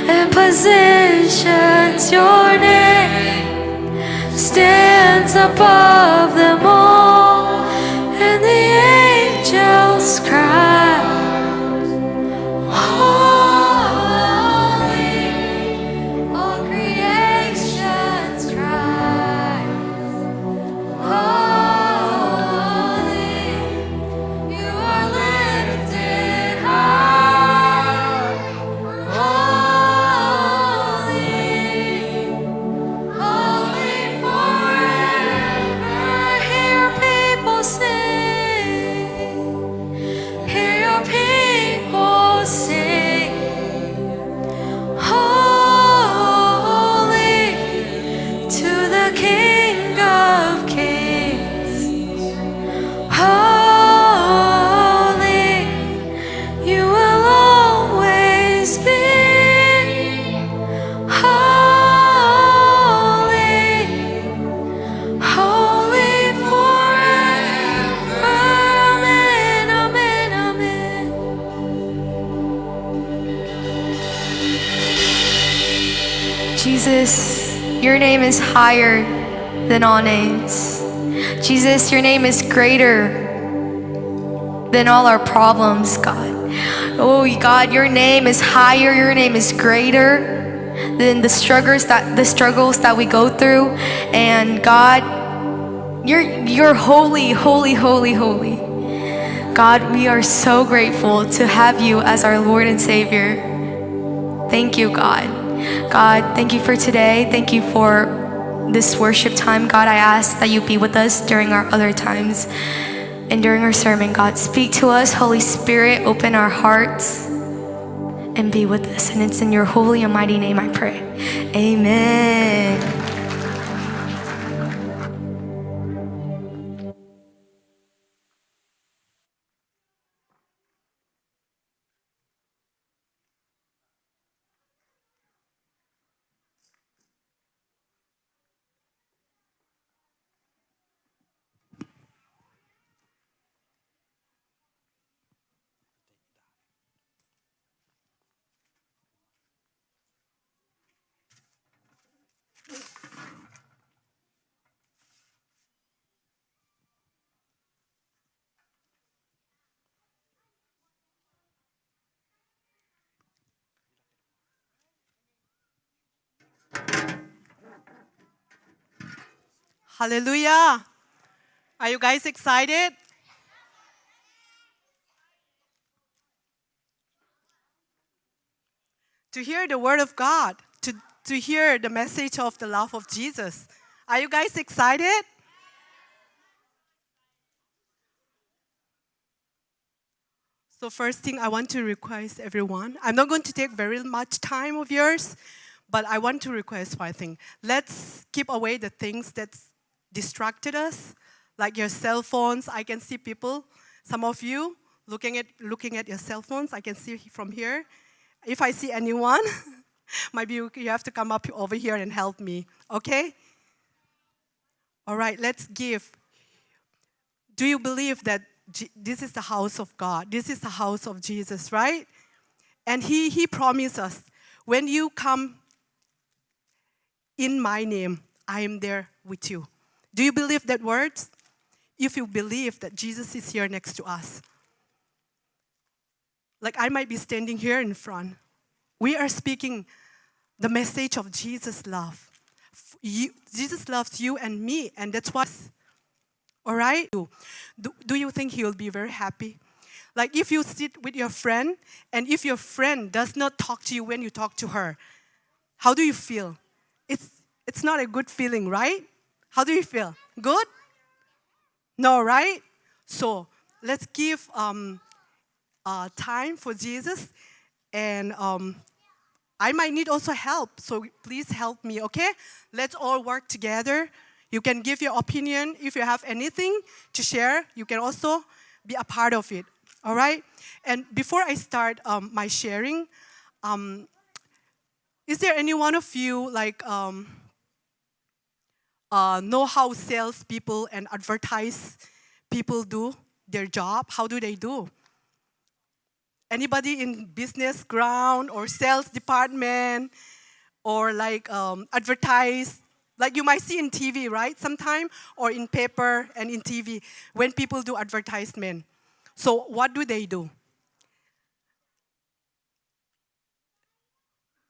and positions, your name stands above them all, and the angels cry, "Holy." All creations cries, "Holy." You are lifted high. Holy, holy forever. Hear your people sing. Hear your people sing. Holy to the King of Kings. Holy, you will always be. Holy, holy forever. Amen, amen, amen. Jesus, your name is higher than all names. Jesus, your name is greater than all our problems, God. Oh, God, your name is higher, your name is greater than the struggles that, the struggles that we go through. And God, you're, you're holy, holy, holy, holy. God, we are so grateful to have you as our Lord and Savior. Thank you, God. God, thank you for today. Thank you for this worship time. God, I ask that you be with us during our other times and during our sermon. God, speak to us. Holy Spirit, open our hearts and be with us. And it's in your holy and mighty name I pray. Amen. Hallelujah. Are you guys excited? To hear the word of God, to, to hear the message of the love of Jesus. Are you guys excited? So first thing I want to request everyone, I'm not going to take very much time of yours, but I want to request one thing. Let's keep away the things that distracted us, like your cell phones. I can see people, some of you, looking at, looking at your cell phones. I can see from here. If I see anyone, maybe you, you have to come up over here and help me, okay? All right, let's give. Do you believe that Je-, this is the house of God? This is the house of Jesus, right? And he, he promised us, "When you come in my name, I am there with you." Do you believe that words? If you believe that Jesus is here next to us, like, I might be standing here in front. We are speaking the message of Jesus' love. F-, you, Jesus loves you and me, and that's why. All right? Do, do you think he will be very happy? Like, if you sit with your friend, and if your friend does not talk to you when you talk to her, how do you feel? It's, it's not a good feeling, right? How do you feel? Good? No, right? So let's give, um, uh, time for Jesus. And, um, I might need also help, so please help me, okay? Let's all work together. You can give your opinion. If you have anything to share, you can also be a part of it. All right? And before I start, um, my sharing, um, is there any one of you, like, um, uh, know how salespeople and advertise people do their job? How do they do? Anybody in business ground or sales department or, like, um, advertise? Like, you might see in T V, right? Sometime, or in paper and in T V when people do advertisement. So what do they do?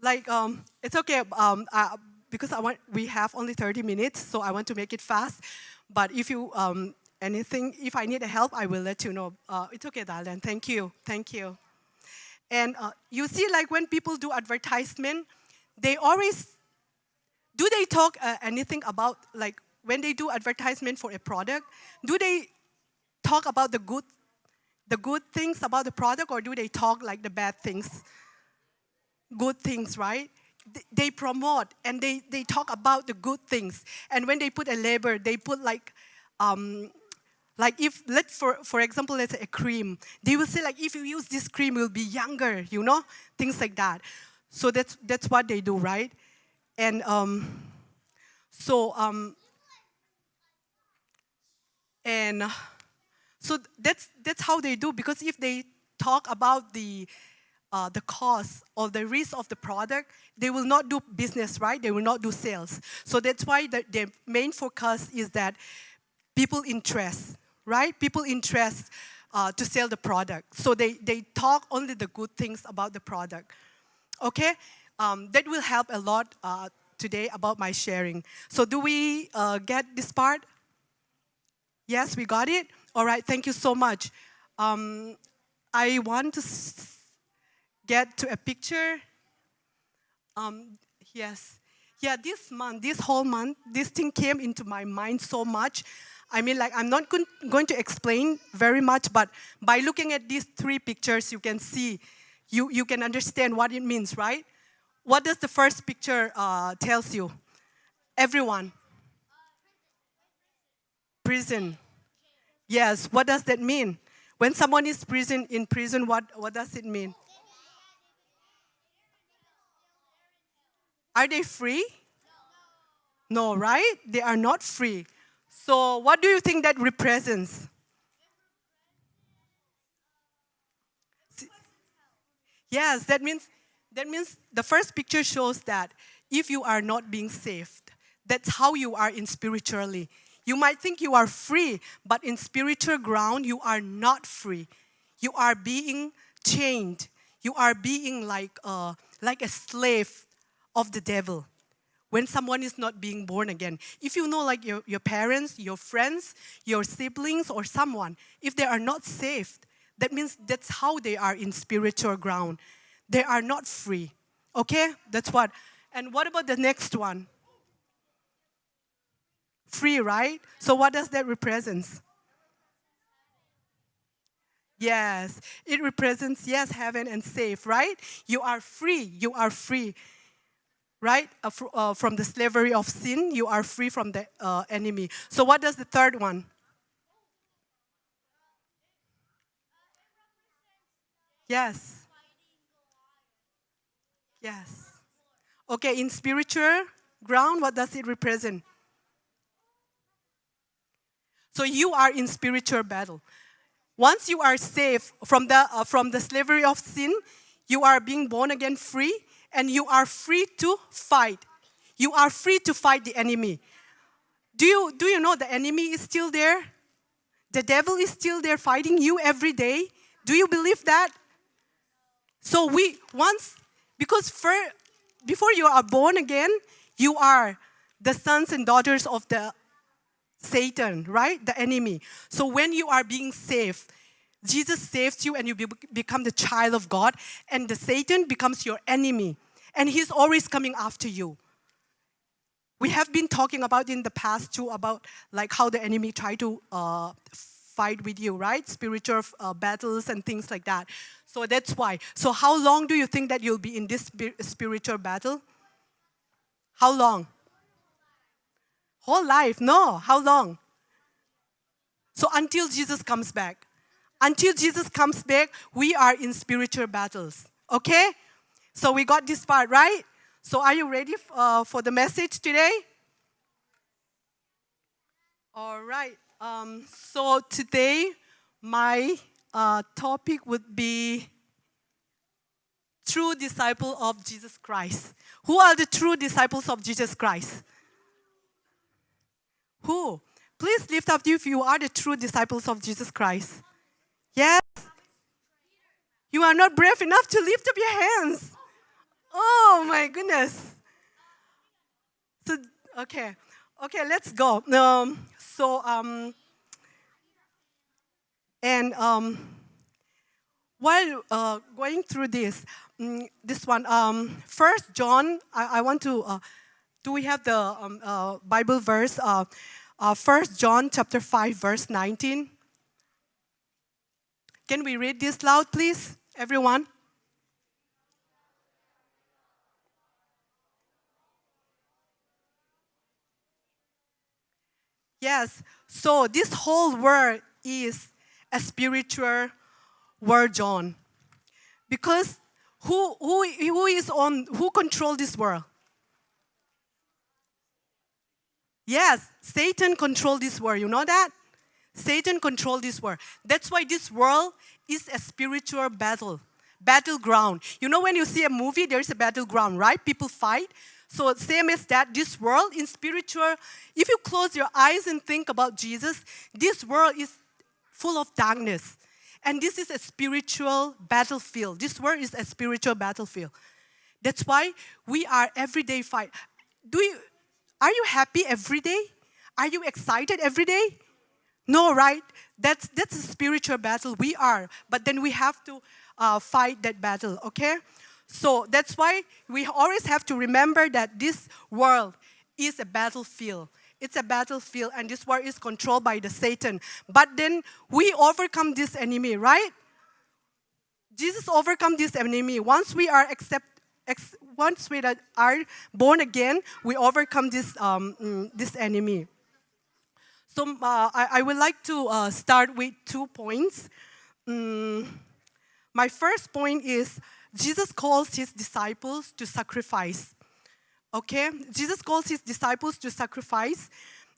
Like, um, it's okay, um, uh, because I want, we have only thirty minutes, so I want to make it fast. But if you, um, anything, if I need help, I will let you know. Uh, it's okay, darling. Thank you. Thank you. And, uh, you see, like, when people do advertisement, they always, do they talk, uh, anything about, like, when they do advertisement for a product, do they talk about the good, the good things about the product, or do they talk, like, the bad things? Good things, right? Th-, they promote and they, they talk about the good things. And when they put a label, they put, like, um, like, if, let's, for, for example, let's say a cream, they will say, like, "If you use this cream, you'll be younger," you know, things like that. So that's, that's what they do, right? And, um, so, um, and, uh, so that's, that's how they do, because if they talk about the, uh, the cost or the risk of the product, they will not do business, right? They will not do sales. So that's why the, their main focus is that people interest, right? People interest, uh, to sell the product. So they, they talk only the good things about the product. Okay? Um, that will help a lot, uh, today about my sharing. So do we, uh, get this part? Yes, we got it? All right, thank you so much. Um, I want to s-, get to a picture. Um, yes. Yeah, this month, this whole month, this thing came into my mind so much. I mean, like, I'm not gon-, going to explain very much, but by looking at these three pictures, you can see, you, you can understand what it means, right? What does the first picture, uh, tells you? Everyone. Prison. Yes, what does that mean? When someone is prison, in prison, what, what does it mean? Are they free? No, right? They are not free. So what do you think that represents? Yes, that means, that means the first picture shows that if you are not being saved, that's how you are in spiritually. You might think you are free, but in spiritual ground, you are not free. You are being chained. You are being like, uh, like a slave of the devil when someone is not being born again. If you know, like, your, your parents, your friends, your siblings, or someone, if they are not saved, that means that's how they are in spiritual ground. They are not free. Okay? That's what. And what about the next one? Free, right? So what does that represent? Yes, it represents, yes, heaven and safe, right? You are free. You are free, right? Uh, fr-, uh, from the slavery of sin, you are free from the, uh, enemy. So what does the third one? Yes. Yes. Okay, in spiritual ground, what does it represent? So you are in spiritual battle. Once you are saved from the, uh, from the slavery of sin, you are being born again free, and you are free to fight. You are free to fight the enemy. Do you, do you know the enemy is still there? The devil is still there fighting you every day. Do you believe that? So we, once, because fir-, before you are born again, you are the sons and daughters of the Satan, right? The enemy. So when you are being saved, Jesus saves you and you be-, become the child of God, and the Satan becomes your enemy, and he's always coming after you. We have been talking about in the past too, about, like, how the enemy try to, uh, fight with you, right? Spiritual, uh, battles and things like that. So that's why. So how long do you think that you'll be in this spi-, spiritual battle? How long? whole life. No, how long? So until Jesus comes back. Until Jesus comes back, we are in spiritual battles. Okay? So we got this part, right? So are you ready f-, uh, for the message today? All right. Um, so today, my, uh, topic would be true disciple of Jesus Christ. Who are the true disciples of Jesus Christ? Who? Please lift up if you are the true disciples of Jesus Christ. Yes? You are not brave enough to lift up your hands. Oh my goodness. So, okay. Okay, let's go. Um, so, um, and, um, while, uh, going through this, mm, this one, um, First John, I, I want to, uh, do we have the, um, uh, Bible verse? Uh, uh, First John chapter five, verse nineteen. Can we read this loud, please, everyone? Yes. So this whole world is a spiritual war zone. Because who, who, who is on, who control this world? Yes, Satan control this world. You know that? Satan control this world. That's why this world is a spiritual battle, battleground. You know, when you see a movie, there is a battleground, right? People fight. So same as that, this world in spiritual, if you close your eyes and think about Jesus, this world is full of darkness. And this is a spiritual battlefield. This world is a spiritual battlefield. That's why we are everyday fight. Do you, are you happy every day? Are you excited every day? No, right? That's, that's a spiritual battle. We are. But then we have to, uh, fight that battle, okay? So that's why we always have to remember that this world is a battlefield. It's a battlefield, and this war is controlled by the Satan. But then we overcome this enemy, right? Jesus overcome this enemy. Once we are accept, ex-, once we are born again, we overcome this, um, mm, this enemy. So, uh, I, I would like to, uh, start with two points. Mm, my first point is Jesus calls his disciples to sacrifice. Okay? Jesus calls his disciples to sacrifice.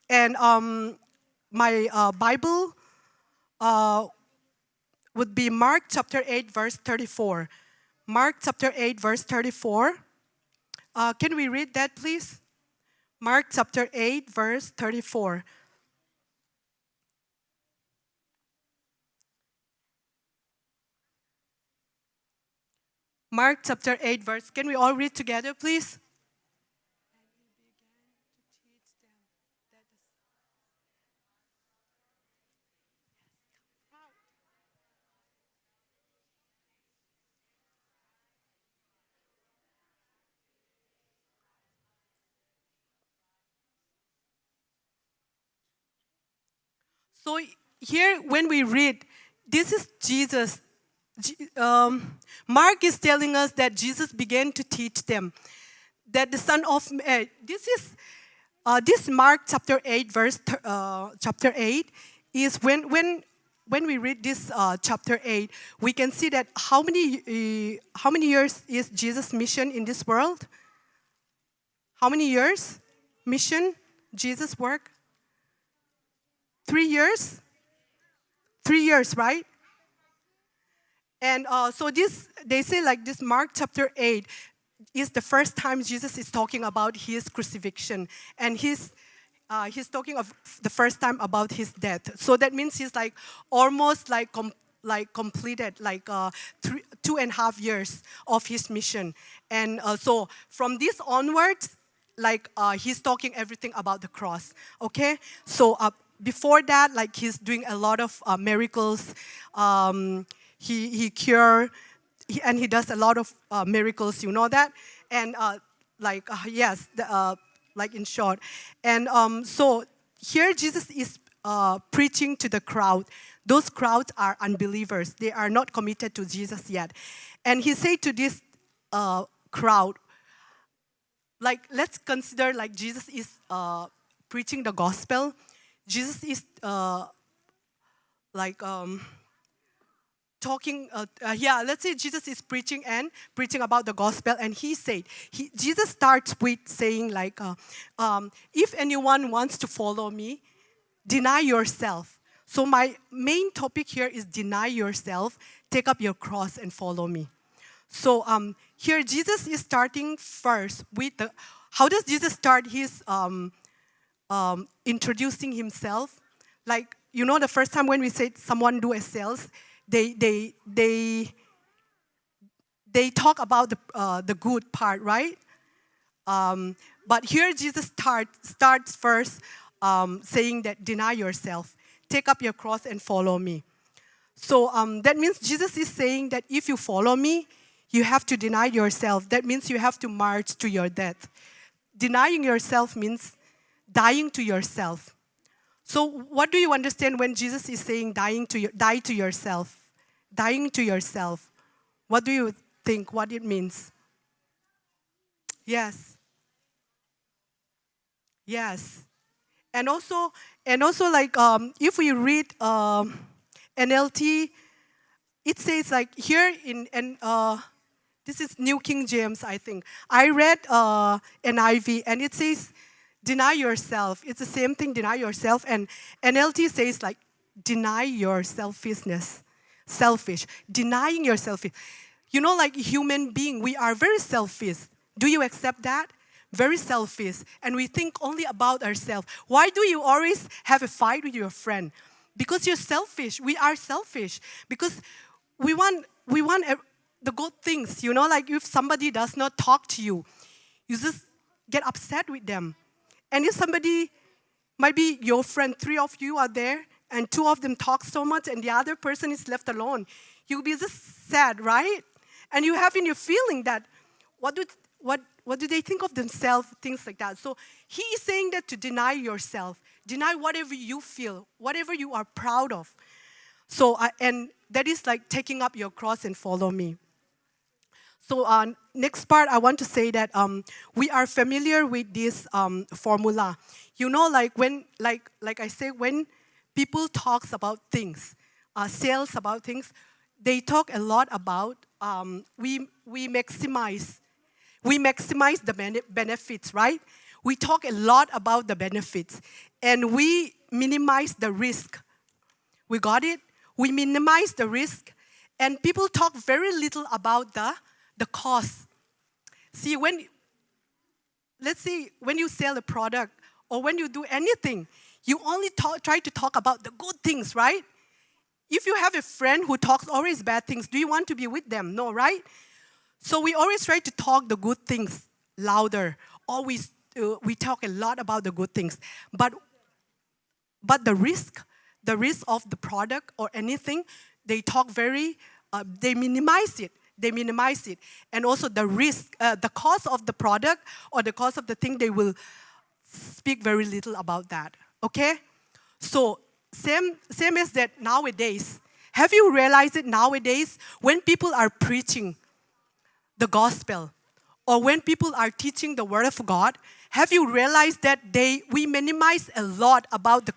And, um, my, uh, Bible, uh, would be Mark chapter eight, verse thirty-four. Mark chapter eight, verse thirty-four. Uh, can we read that, please? Mark chapter eight, verse thirty-four. Mark chapter eight, verse. Can we all read together, please? So here, when we read, this is Jesus. Je-, um, Mark is telling us that Jesus began to teach them that the Son of, eh, this is, uh, this Mark chapter eight, verse th-, uh, chapter eight is when, when, when we read this, uh, chapter eight, we can see that how many, uh, how many years is Jesus' mission in this world? How many years? Mission? Jesus' work? Three years? Three years, right? And, uh, so this, they say like this, Mark chapter eight is the first time Jesus is talking about his crucifixion. And he's, uh, he's talking of the first time about his death. So that means he's, like, almost, like, com-, like, completed, like, uh, three, two and a half years of his mission. And, uh, so from this onwards, like, uh, he's talking everything about the cross, okay? So, uh, before that, like, he's doing a lot of, uh, miracles. Um, he, he cure, he, and he does a lot of, uh, miracles, you know that? And, uh, like, uh, yes, the, uh, like, in short. And, um, so here Jesus is, uh, preaching to the crowd. Those crowds are unbelievers. They are not committed to Jesus yet. And he said to this, uh, crowd, like, let's consider, like, Jesus is, uh, preaching the gospel, Jesus is, uh, like, um, talking, uh, uh, yeah, let's say Jesus is preaching and preaching about the gospel, and he said, he, Jesus starts with saying, like, uh, um, "If anyone wants to follow me, deny yourself." So my main topic here is deny yourself, take up your cross and follow me. So, um, here Jesus is starting first with the, how does Jesus start his, um, um, introducing himself? Like, you know, the first time when we say someone do a sales, they, they, they, they talk about the, uh, the good part, right? Um, but here Jesus start, starts first, um, saying that, "Deny yourself, take up your cross and follow me." So, um, that means Jesus is saying that if you follow me, you have to deny yourself. That means you have to march to your death. Denying yourself means dying to yourself. So what do you understand when Jesus is saying dying to your, die to yourself? Dying to yourself. What do you think what it means? Yes. Yes. And also, and also, like, um, if we read, um, N L T, it says, like, here in, and, uh, this is New King James, I think. I read, uh, N I V, and it says, "Deny yourself." It's the same thing, "Deny yourself." And N L T says, like, "Deny your selfishness." Selfish. Denying yourself. You know, like, human being, we are very selfish. Do you accept that? Very selfish. And we think only about ourselves. Why do you always have a fight with your friend? Because you're selfish. We are selfish. Because we want, we want ev-, the good things, you know, like, if somebody does not talk to you, you just get upset with them. And if somebody, might be your friend, three of you are there, and two of them talk so much, and the other person is left alone, you'll be just sad, right? And you have in your feeling that, what do, what, what do they think of themselves, things like that. So he is saying that to deny yourself, deny whatever you feel, whatever you are proud of. So, uh, and that is like taking up your cross and follow me. So, uh, next part, I want to say that, um, we are familiar with this, um, formula. You know, like, when, like, like I say, when people talks about things, uh, sales about things, they talk a lot about, um, we, we maximize, we maximize the bene-, benefits, right? We talk a lot about the benefits, and we minimize the risk. We got it? We minimize the risk, and people talk very little about the, the cost. See, when, let's say, when you sell a product or when you do anything, you only talk, try to talk about the good things, right? If you have a friend who talks always bad things, do you want to be with them? No, right? So we always try to talk the good things louder. Always, uh, we talk a lot about the good things. But, but the risk, the risk of the product or anything, they talk very, uh, they minimize it. They minimize it. And also the risk, uh, the cost of the product or the cost of the thing, they will speak very little about that. Okay? So same, same as that nowadays. Have you realized it nowadays when people are preaching the gospel or when people are teaching the word of God, have you realized that they, we minimize a lot about the,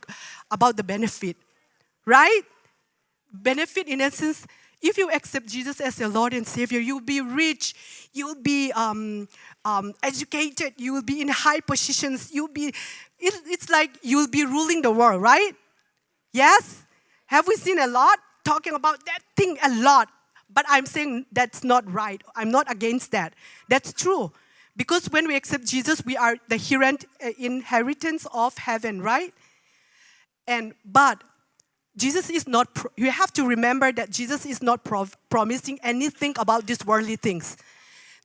about the benefit, right? Benefit in essence, if you accept Jesus as your Lord and Savior, you'll be rich, you'll be, um, um, educated, you will be in high positions, you'll be, it, it's like you'll be ruling the world, right? Yes? Have we seen a lot talking about that thing a lot? But I'm saying that's not right. I'm not against that. That's true. Because when we accept Jesus, we are the herent-, uh, inheritance of heaven, right? And, but Jesus is not, pro-, you have to remember that Jesus is not pro-, promising anything about these worldly things.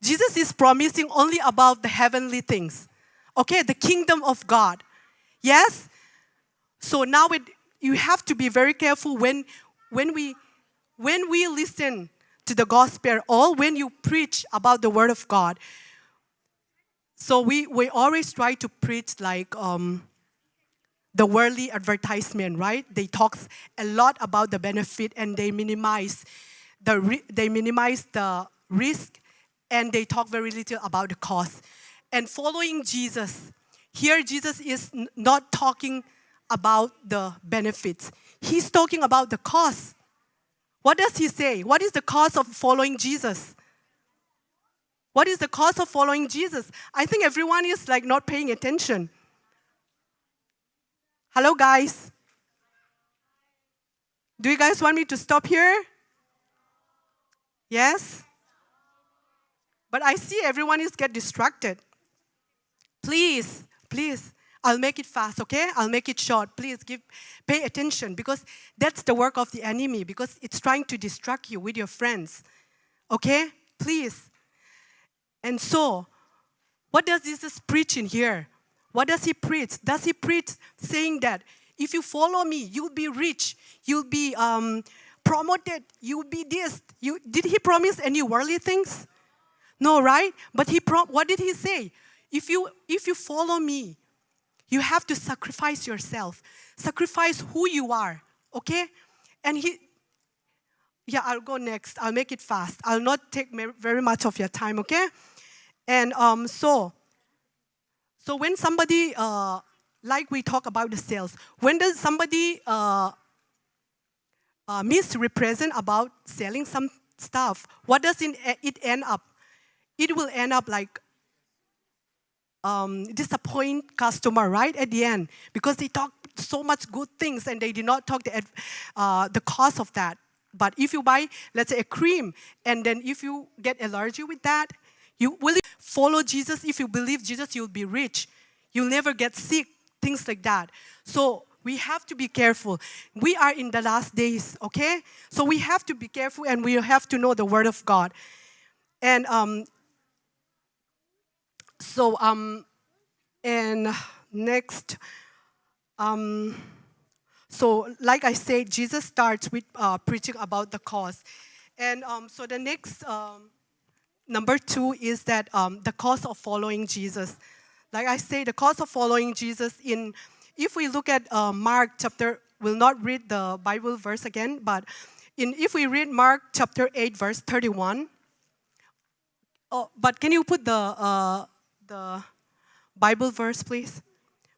Jesus is promising only about the heavenly things. Okay, the kingdom of God. Yes? So now it, you have to be very careful when, when we, when we listen to the gospel or when you preach about the word of God. So we, we always try to preach like, um, the worldly advertisement, right? They talks a lot about the benefit and they minimize the ri-, they minimize the risk, and they talk very little about the cost. And following Jesus, Here, Jesus is n-, not talking about the benefits. He's talking about the cost. What does he say? What is the cost of following Jesus? What is the cost of following Jesus? I think everyone is, like, not paying attention. Hello, guys. Do you guys want me to stop here? Yes? But I see everyone is get distracted. Please, please, I'll make it fast, okay? I'll make it short. Please give, pay attention, because that's the work of the enemy, because it's trying to distract you with your friends. Okay? Please. And so, what does Jesus preach in here? What does he preach? Does he preach saying that if you follow me, you'll be rich, you'll be, um, promoted, you'll be this? You, did he promise any worldly things? No, right? But he prom-, what did he say? If you, if you follow me, you have to sacrifice yourself. Sacrifice who you are, okay? And he, yeah, I'll go next. I'll make it fast. I'll not take me-, very much of your time, okay? And, um, so, so when somebody, uh, like we talk about the sales, when does somebody, uh, uh, misrepresent about selling some stuff, what does it, it end up? It will end up like, um, disappoint customer, right, at the end, because they talk so much good things and they did not talk the ad-, uh, the cost of that. But if you buy, let's say, a cream, and then if you get allergy with that, you will follow Jesus. If you believe Jesus, you'll be rich. You'll never get sick, things like that. So we have to be careful. We are in the last days, okay? So we have to be careful and we have to know the word of God. And, um, so, um, and next, um, so like I said, Jesus starts with, uh, preaching about the cost. And, um, so the next, um, number two is that, um, the cost of following Jesus. Like I say, the cost of following Jesus in, if we look at, uh, Mark chapter, we'll not read the Bible verse again, but in, if we read Mark chapter eight, verse thirty-one, oh, but can you put the, uh, the Bible verse, please?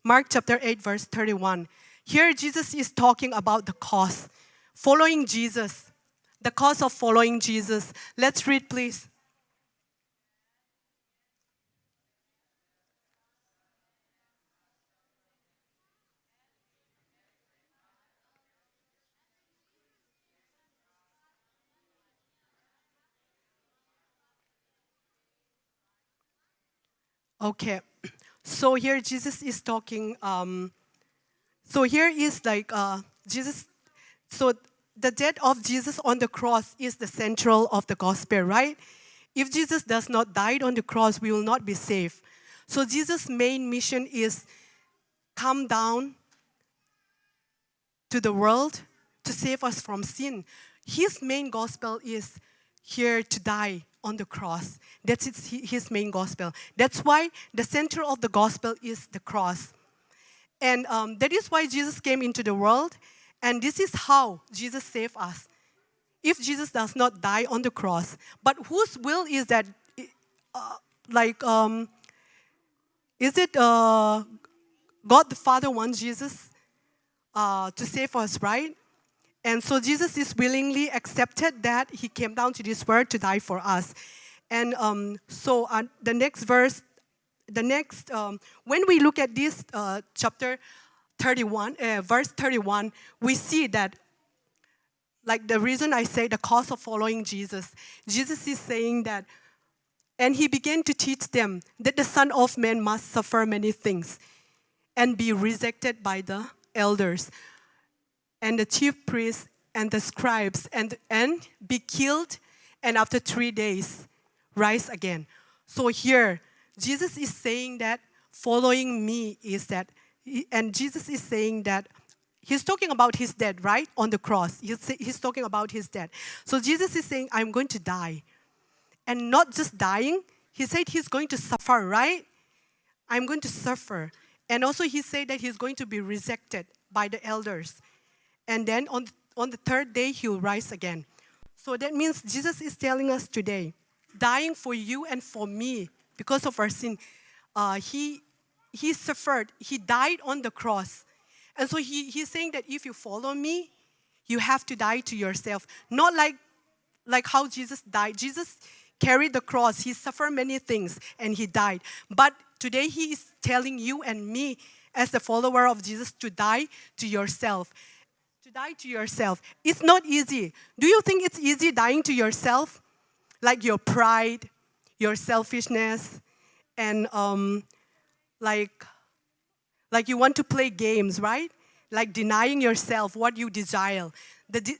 Mark chapter eight, verse thirty-one. Here Jesus is talking about the cost. Following Jesus. The cost of following Jesus. Let's read, please. Okay. So here Jesus is talking, um, so here is like, uh, Jesus, so the death of Jesus on the cross is the central of the gospel, right? If Jesus does not die on the cross, we will not be saved. So Jesus' main mission is come down to the world to save us from sin. His main gospel is here to die on the cross. That's his, his main gospel. That's why the center of the gospel is the cross. And, um, that is why Jesus came into the world. And this is how Jesus saved us. If Jesus does not die on the cross, but whose will is that? Uh, like, um, is it, uh, God the Father wants Jesus, uh, to save us, right? And so Jesus is willingly accepted that he came down to this world to die for us. And, um, so, uh, the next verse, the next, um, when we look at this, uh, chapter thirty-one, uh, verse thirty-one, we see that, like, the reason I say the cost of following Jesus, Jesus is saying that, and he began to teach them that the Son of Man must suffer many things and be rejected by the elders and the chief priests and the scribes and, and be killed, and after three days rise again. So here, Jesus is saying that following me is that, and Jesus is saying that he's talking about his death, right? On the cross. He's, he's talking about his death. So Jesus is saying, "I'm going to die." And not just dying, he said he's going to suffer, right? "I'm going to suffer." And also he said that he's going to be rejected by the elders. And then on, on the third day, he'll rise again. So that means Jesus is telling us today, dying for you and for me because of our sin. Uh, he, he suffered. He died on the cross. And so he, he's saying that if you follow me, you have to die to yourself. Not like, like how Jesus died. Jesus carried the cross. He suffered many things and he died. But today he is telling you and me, as the follower of Jesus, to die to yourself. To die to yourself. It's not easy. Do you think it's easy dying to yourself? Like your pride, your selfishness, and, um, like, like you want to play games, right? Like denying yourself what you desire. The di-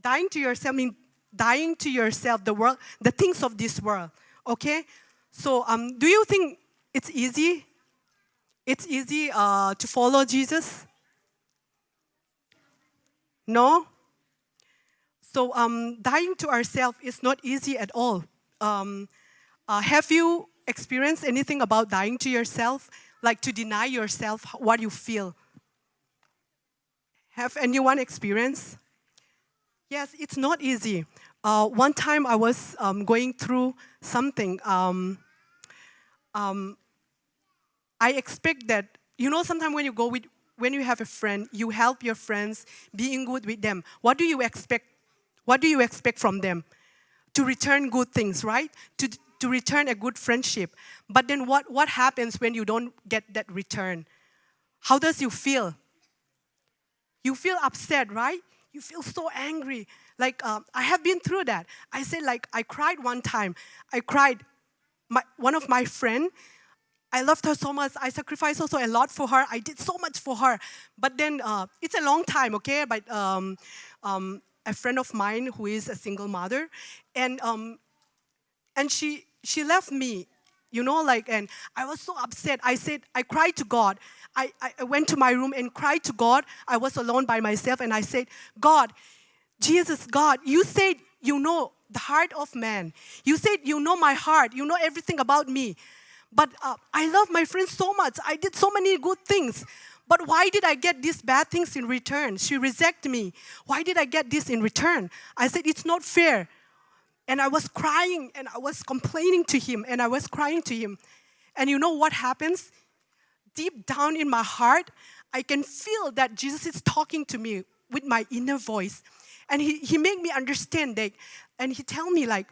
dying to yourself means dying to yourself, the world, the things of this world. Okay? So, um, do you think it's easy? It's easy, uh, to follow Jesus? No? So, um, dying to ourselves is not easy at all. Um, uh, have you experienced anything about dying to yourself? Like to deny yourself what you feel? Have anyone experienced? Yes, it's not easy. Uh, one time I was, um, going through something. Um, um, I expect that, you know, sometimes when you go with, when you have a friend, you help your friends being good with them. What do you expect? What do you expect from them? To return good things, right? To, to return a good friendship. But then what, what happens when you don't get that return? How does you feel? You feel upset, right? You feel so angry. Like, um, I have been through that. I said, like, I cried one time. I cried. My, one of my friend, I loved her so much. I sacrificed also a lot for her. I did so much for her. But then, uh, it's a long time, okay? But, um, um, a friend of mine who is a single mother, and, um, and she, she left me, you know, like, and I was so upset. I said, I cried to God. I, I, I went to my room and cried to God. I was alone by myself, and I said, God, Jesus, God, you said you know the heart of man. You said you know my heart. You know everything about me. But, uh, I love my friend so much. I did so many good things. But why did I get these bad things in return? She rejected me. Why did I get this in return? I said, it's not fair. And I was crying and I was complaining to him and I was crying to him. And you know what happens? Deep down in my heart, I can feel that Jesus is talking to me with my inner voice. And he, he made me understand that. And he tell me, like,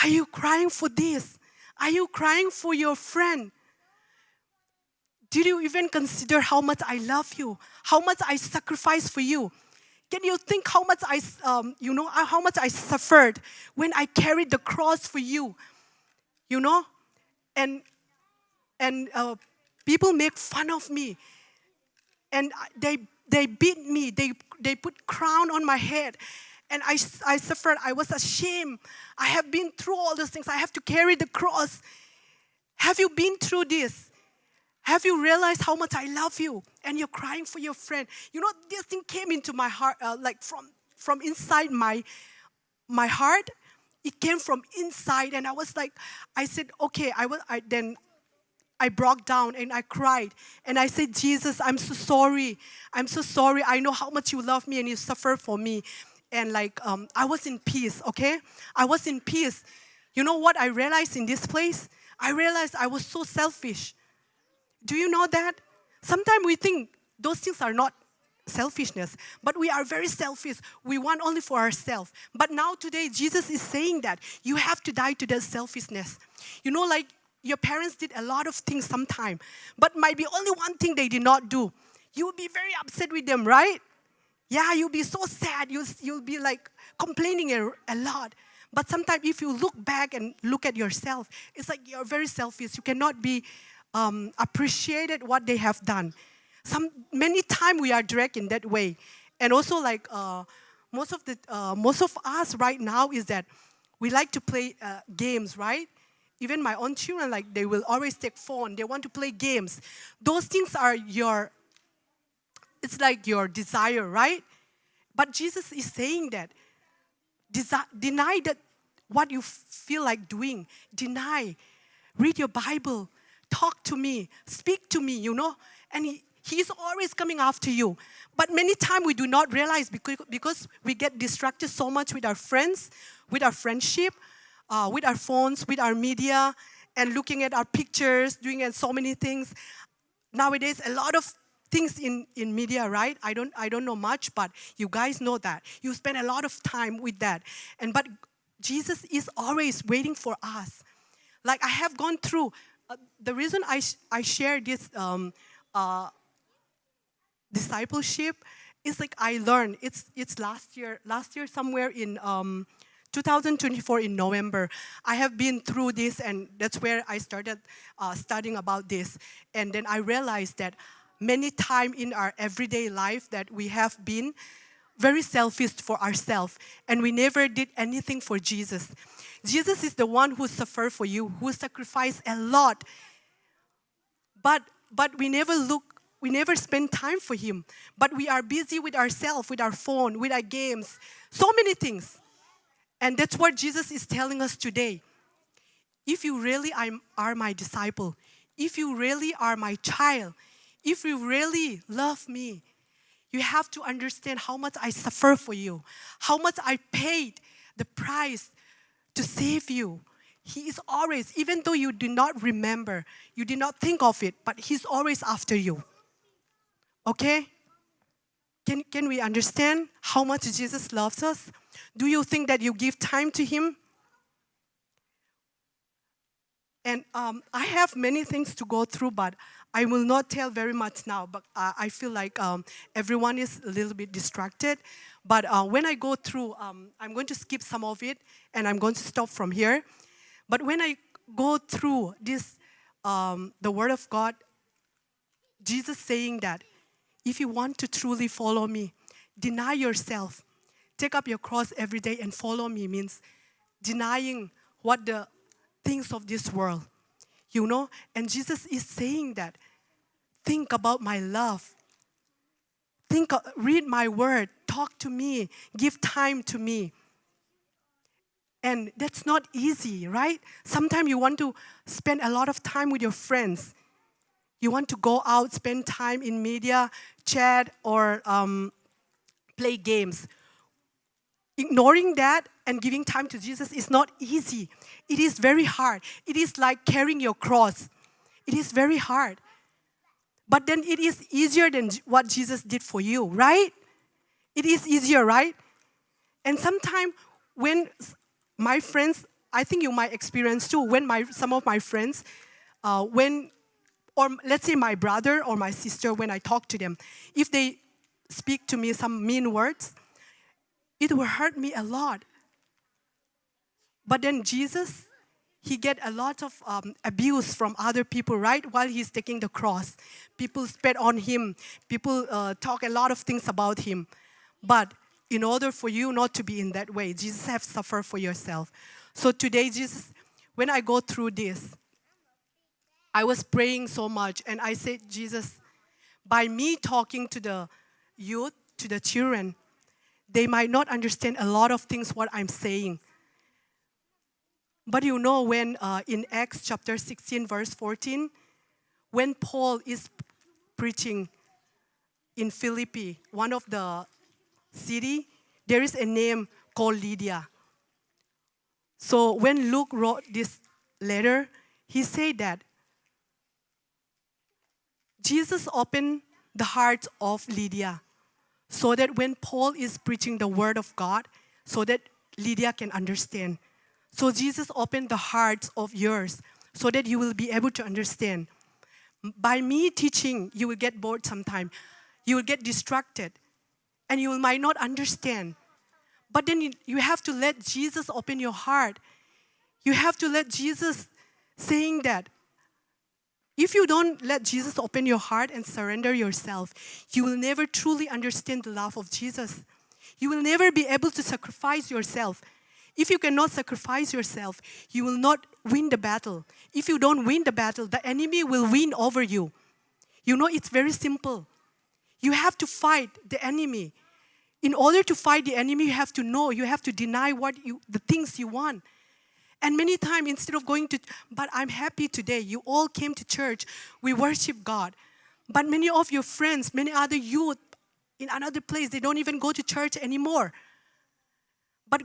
are you crying for this? Are you crying for your friend? Did you even consider how much I love you? How much I sacrificed for you? Can you think how much I, um, you know, uh, how much I suffered when I carried the cross for you? You know, and, and, uh, people make fun of me, and, uh, they, they beat me. They, they put crown on my head, and I, I suffered. I was ashamed. I have been through all those things. I have to carry the cross. Have you been through this? Have you realized how much I love you? And you're crying for your friend. You know, this thing came into my heart, uh, like, from, from inside my, my heart. It came from inside, and I was like, I said, okay, I will. I, then I broke down and I cried, and I said, Jesus, I'm so sorry. I'm so sorry. I know how much you love me and you suffer for me. And, like, um, I was in peace, okay? I was in peace. You know what I realized in this place? I realized I was so selfish. Do you know that? Sometimes we think those things are not selfishness, but we are very selfish. We want only for ourselves. But now today, Jesus is saying that you have to die to that selfishness. You know, like, your parents did a lot of things sometime, but might be only one thing they did not do. You will be very upset with them, right? Yeah, you'll be so sad. You'll, you'll be, like, complaining a, a lot. But sometimes if you look back and look at yourself, it's like you're very selfish. You cannot be, um, appreciated what they have done. Some, many times we are dragged in that way. And also, like, uh, most of the, uh, most of us right now is that we like to play, uh, games, right? Even my own children, like, they will always take phone. They want to play games. Those things are your, it's like your desire, right? But Jesus is saying that desi- deny that what you f- feel like doing. Deny. Read your Bible. Talk to me. Speak to me, you know. And he, he is always coming after you. But many times we do not realize because, because we get distracted so much with our friends, with our friendship, uh, with our phones, with our media, and looking at our pictures, doing and so many things. Nowadays, a lot of things in, in media, right? I don't, I don't know much, but you guys know that. You spend a lot of time with that. And but Jesus is always waiting for us. Like, I have gone through, uh, the reason I, sh- I share this, um, uh, discipleship is, like, I learned, it's, it's last year, last year somewhere in, um, two thousand twenty-four in November. I have been through this, and that's where I started, uh, studying about this. And then I realized that many time in our everyday life that we have been very selfish for ourselves, and we never did anything for Jesus. Jesus is the one who suffered for you, who sacrificed a lot. But, but we never look, we never spend time for him. But we are busy with ourselves, with our phone, with our games, so many things. And that's what Jesus is telling us today. If you really are, are my disciple, if you really are my child, if you really love me, you have to understand how much I suffer for you, how much I paid the price to save you. He is always, even though you do not remember, you did not think of it, but he's always after you. Okay? Can, can we understand how much Jesus loves us? Do you think that you give time to him? And, um, I have many things to go through, but I will not tell very much now. But, uh, I feel like, um, everyone is a little bit distracted. But, uh, when I go through, um, I'm going to skip some of it, and I'm going to stop from here. But when I go through this, um, the Word of God, Jesus saying that if you want to truly follow me, deny yourself, take up your cross every day and follow me means denying what the things of this world, you know? And Jesus is saying that, think about my love. Think, uh, read my word, talk to me, give time to me. And that's not easy, right? Sometimes you want to spend a lot of time with your friends. You want to go out, spend time in media, chat, or, um, play games. Ignoring that and giving time to Jesus is not easy. It is very hard. It is like carrying your cross. It is very hard. But then it is easier than J- what Jesus did for you, right? It is easier, right? And sometimes when s- my friends, I think you might experience too, when my, some of my friends, uh, when, or let's say my brother or my sister, when I talk to them, if they speak to me some mean words, it will hurt me a lot. But then Jesus, he get a lot of, um, abuse from other people, right? While he's taking the cross, people spit on him. People, uh, talk a lot of things about him. But in order for you not to be in that way, Jesus have suffered for yourself. So today, Jesus, when I go through this, I was praying so much, and I said, Jesus, by me talking to the youth, to the children, they might not understand a lot of things what I'm saying. But you know, when, uh, in Acts chapter sixteen, verse fourteen, when Paul is preaching in Philippi, one of the city, there is a name called Lydia. So when Luke wrote this letter, he said that Jesus opened the heart of Lydia so that when Paul is preaching the word of God, so that Lydia can understand. So Jesus opened the hearts of yours so that you will be able to understand. By me teaching, you will get bored sometime. You will get distracted. And you might not understand. But then you, you have to let Jesus open your heart. You have to let Jesus saying that. If you don't let Jesus open your heart and surrender yourself, you will never truly understand the love of Jesus. You will never be able to sacrifice yourself. If you cannot sacrifice yourself, you will not win the battle. If you don't win the battle, the enemy will win over you. You know, it's very simple. You have to fight the enemy. In order to fight the enemy, you have to know, you have to deny what you, the things you want. And many times, instead of going to, but I'm happy today, you all came to church, we worship God. But many of your friends, many other youth in another place, they don't even go to church anymore. But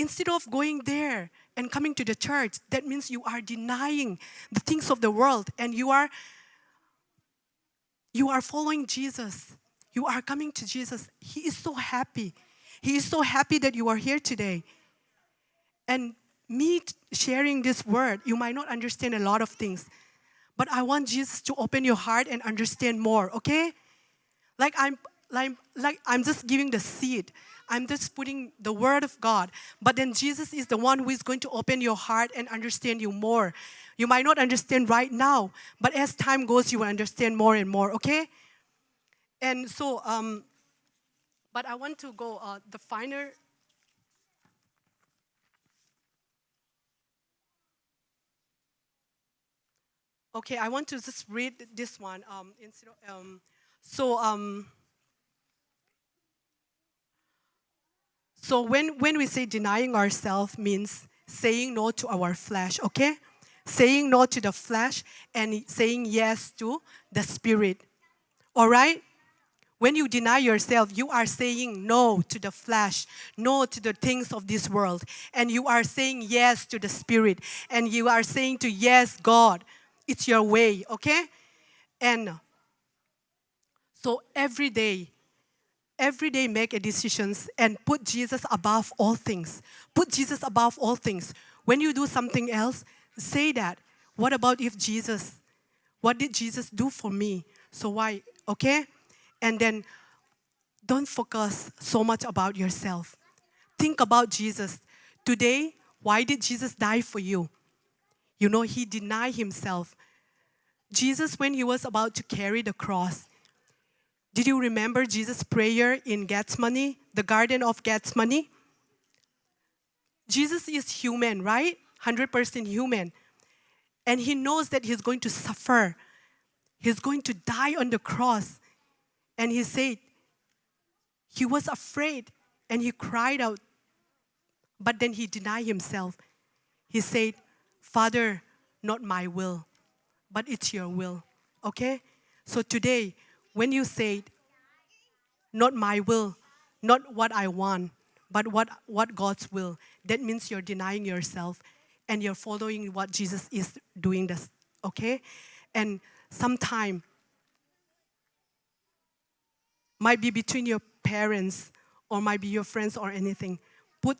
Instead of going there and coming to the church, that means you are denying the things of the world, and you are, you are following Jesus. You are coming to Jesus. He is so happy. He is so happy that you are here today. And me t-, sharing this word, you might not understand a lot of things, but I want Jesus to open your heart and understand more, okay? Like I'm, like, like I'm just giving the seed. I'm just putting the word of God. But then Jesus is the one who is going to open your heart and understand you more. You might not understand right now, but as time goes, you will understand more and more, okay? And so, um, but I want to go, uh, the final. Okay, I want to just read this one. Um, instead of, um, so, um, so when, when we say denying ourselves means saying no to our flesh, okay? Saying no to the flesh and saying yes to the Spirit. All right? When you deny yourself, you are saying no to the flesh, no to the things of this world, and you are saying yes to the Spirit, and you are saying to, "Yes, God, it's your way," okay? And so every day, every day make a decisions and put Jesus above all things. Put Jesus above all things. When you do something else, say that, "What about if Jesus? What did Jesus do for me? So why?" Okay? And then don't focus so much about yourself. Think about Jesus. Today, why did Jesus die for you? You know, he denied himself. Jesus, when he was about to carry the cross, did you remember Jesus' prayer in Gethsemane, the Garden of Gethsemane? Jesus is human, right? Hundred percent human. And he knows that he's going to suffer. He's going to die on the cross. And he said, he was afraid and he cried out. But then he denied himself. He said, "Father, not my will, but it's your will." Okay? So today, when you say, "Not my will, not what I want, but what, what God's will," that means you're denying yourself and you're following what Jesus is doing. This, okay? And sometime might be between your parents or might be your friends or anything. Put,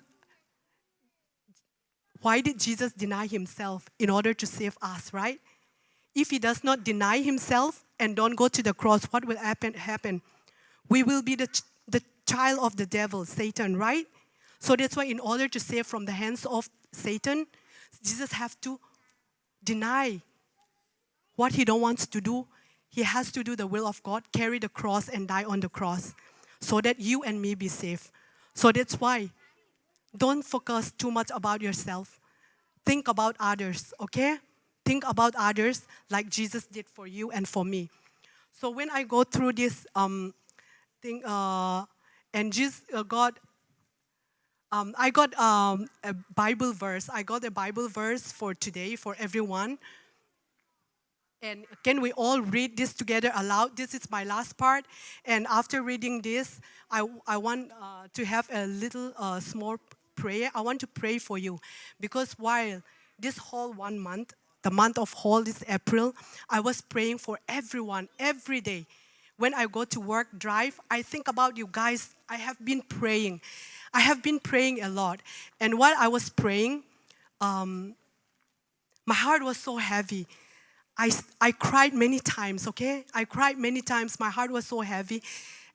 why did Jesus deny himself? In order to save us, right? If he does not deny himself and don't go to the cross, what will happen? Happen? We will be the ch-, the child of the devil, Satan, right? So that's why in order to save from the hands of Satan, Jesus have to deny what he don't wants to do. He has to do the will of God, carry the cross and die on the cross, so that you and me be saved. So that's why don't focus too much about yourself. Think about others, okay? Think about others like Jesus did for you and for me. So when I go through this, um, thing, uh, and Jesus, uh, God, um, I got, um, a Bible verse. I got a Bible verse for today for everyone. And can we all read this together aloud? This is my last part. And after reading this, I, I want, uh, to have a little, uh, small prayer. I want to pray for you. Because while this whole one month, the month of whole, this April, I was praying for everyone every day. When I go to work, drive, I think about you guys. I have been praying. I have been praying a lot. And while I was praying, um, my heart was so heavy. I, I cried many times, okay? I cried many times. My heart was so heavy.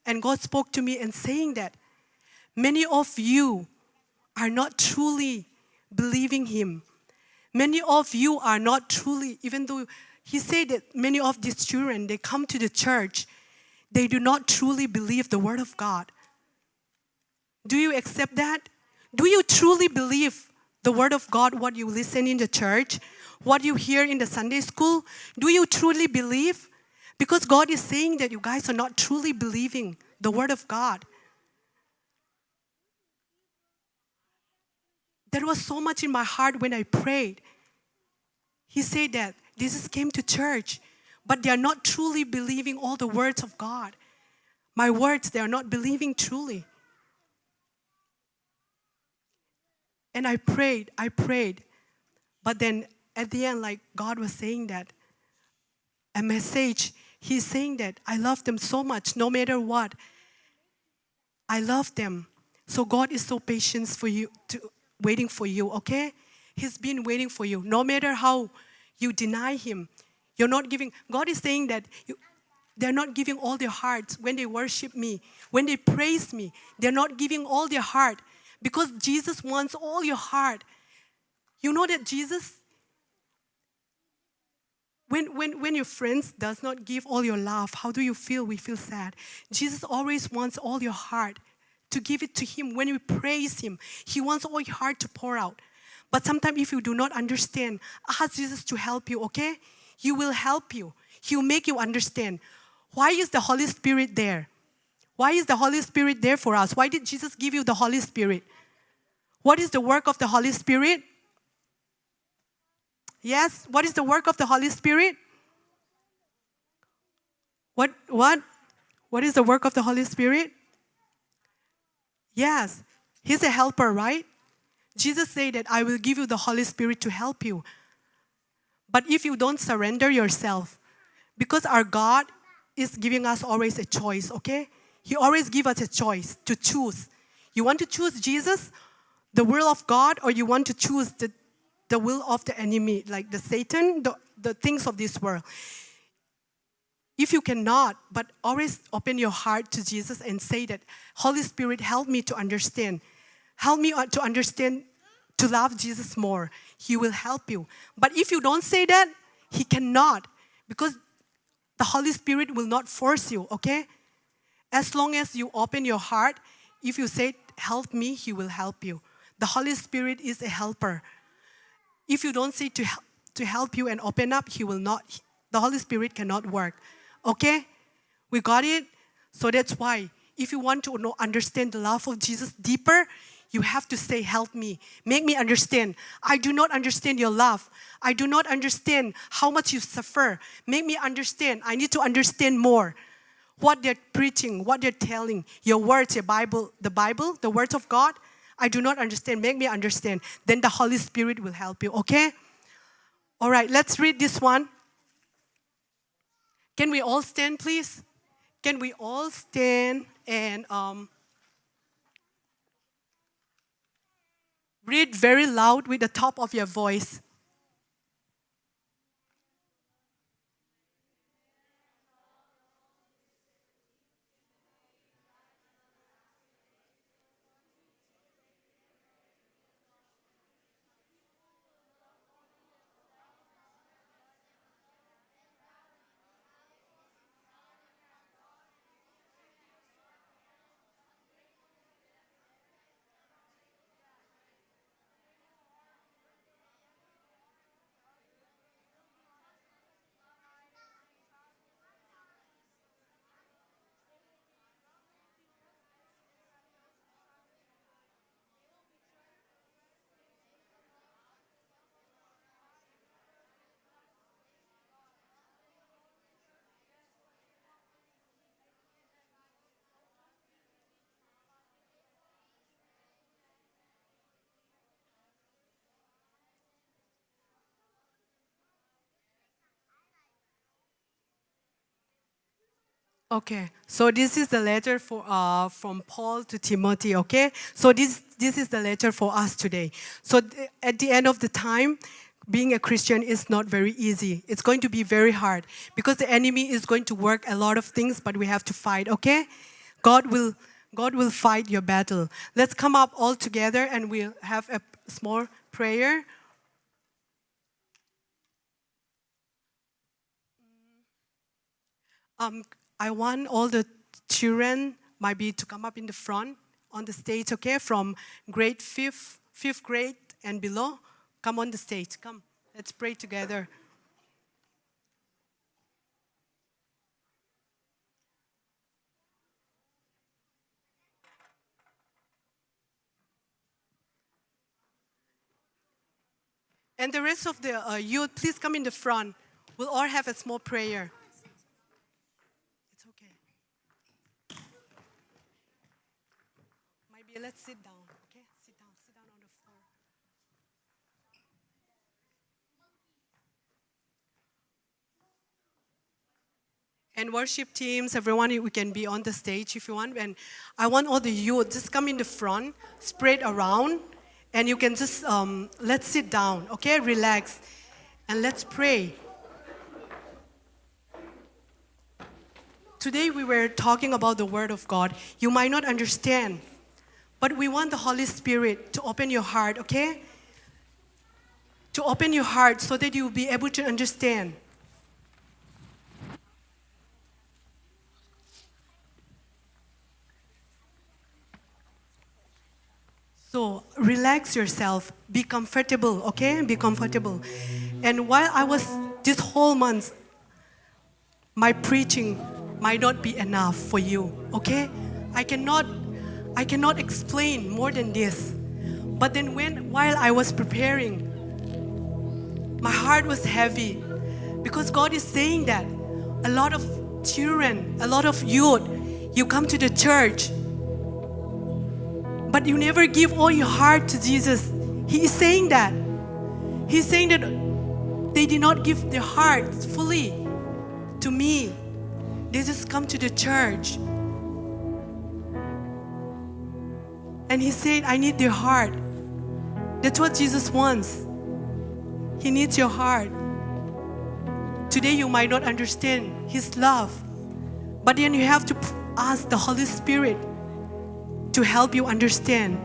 And God spoke to me and saying that many of you are not truly believing him. Many of you are not truly, even though he said that many of these children, they come to the church, they do not truly believe the word of God. Do you accept that? Do you truly believe the word of God, what you listen in the church, what you hear in the Sunday school? Do you truly believe? Because God is saying that you guys are not truly believing the word of God. There was so much in my heart when I prayed. He said that Jesus came to church, but they are not truly believing all the words of God. My words, they are not believing truly. And I prayed, I prayed. But then at the end, like, God was saying that, a message, He's saying that I love them so much, no matter what. I love them. So God is so patient for you, to, waiting for you, okay? He's been waiting for you. No matter how you deny Him, you're not giving. God is saying that you, they're not giving all their hearts when they worship me, when they praise me. They're not giving all their heart because Jesus wants all your heart. You know that Jesus, when, when, when your friends does not give all your love, how do you feel? We feel sad. Jesus always wants all your heart to give it to Him. When we praise Him, He wants all your heart to pour out. But sometimes if you do not understand, ask Jesus to help you, okay? He will help you. He will make you understand. Why is the Holy Spirit there? Why is the Holy Spirit there for us? Why did Jesus give you the Holy Spirit? What is the work of the Holy Spirit? Yes, what is the work of the Holy Spirit? What, what? What is the work of the Holy Spirit? Yes, He's a helper, right? Jesus said that, "I will give you the Holy Spirit to help you." But if you don't surrender yourself, because our God is giving us always a choice, okay? He always give us a choice to choose. You want to choose Jesus, the will of God, or you want to choose the, the will of the enemy, like the Satan, the, the things of this world? If you cannot, but always open your heart to Jesus and say that, "Holy Spirit, help me to understand. Help me, uh, to understand, to love Jesus more." He will help you. But if you don't say that, He cannot, because the Holy Spirit will not force you, okay? As long as you open your heart, if you say, "Help me," He will help you. The Holy Spirit is a helper. If you don't say to hel-, to help you and open up, He will not. The Holy Spirit cannot work. Okay? We got it? So that's why, if you want to know, understand the love of Jesus deeper, you have to say, "Help me. Make me understand. I do not understand your love. I do not understand how much you suffer. Make me understand. I need to understand more what they're preaching, what they're telling. Your words, your Bible, the Bible, the words of God, I do not understand. Make me understand." Then the Holy Spirit will help you, okay? All right, let's read this one. Can we all stand, please? Can we all stand and, um, read very loud with the top of your voice? Okay, so this is the letter for, uh, from Paul to Timothy, okay? So this, this is the letter for us today. So th-, at the end of the time, being a Christian is not very easy. It's going to be very hard because the enemy is going to work a lot of things, but we have to fight, okay? God will, God will fight your battle. Let's come up all together and we'll have a small prayer. Um, I want all the children might be to come up in the front on the stage, okay? From grade fifth, fifth grade and below, come on the stage. Come, let's pray together. And the rest of the, uh, youth, please come in the front. We'll all have a small prayer. It's okay. Maybe let's sit down, okay? Sit down, sit down on the floor. And worship teams, everyone, you can be on the stage if you want. And I want all the youth, just come in the front, spread around, and you can just, um, let's sit down, okay? Relax. And let's pray. Today we were talking about the Word of God. You might not understand, but we want the Holy Spirit to open your heart, okay? To open your heart so that you'll be able to understand. So relax yourself, be comfortable, okay? Be comfortable. And while I was, this whole month, my preaching might not be enough for you, okay? I cannot, I cannot explain more than this. But then when, while I was preparing, my heart was heavy because God is saying that a lot of children, a lot of youth, you come to the church, but you never give all your heart to Jesus. He is saying that. He's saying that they did not give their heart fully to me. They just come to the church. And he said, "I need their heart." That's what Jesus wants. He needs your heart. Today you might not understand his love, but then you have to p-, ask the Holy Spirit to help you understand.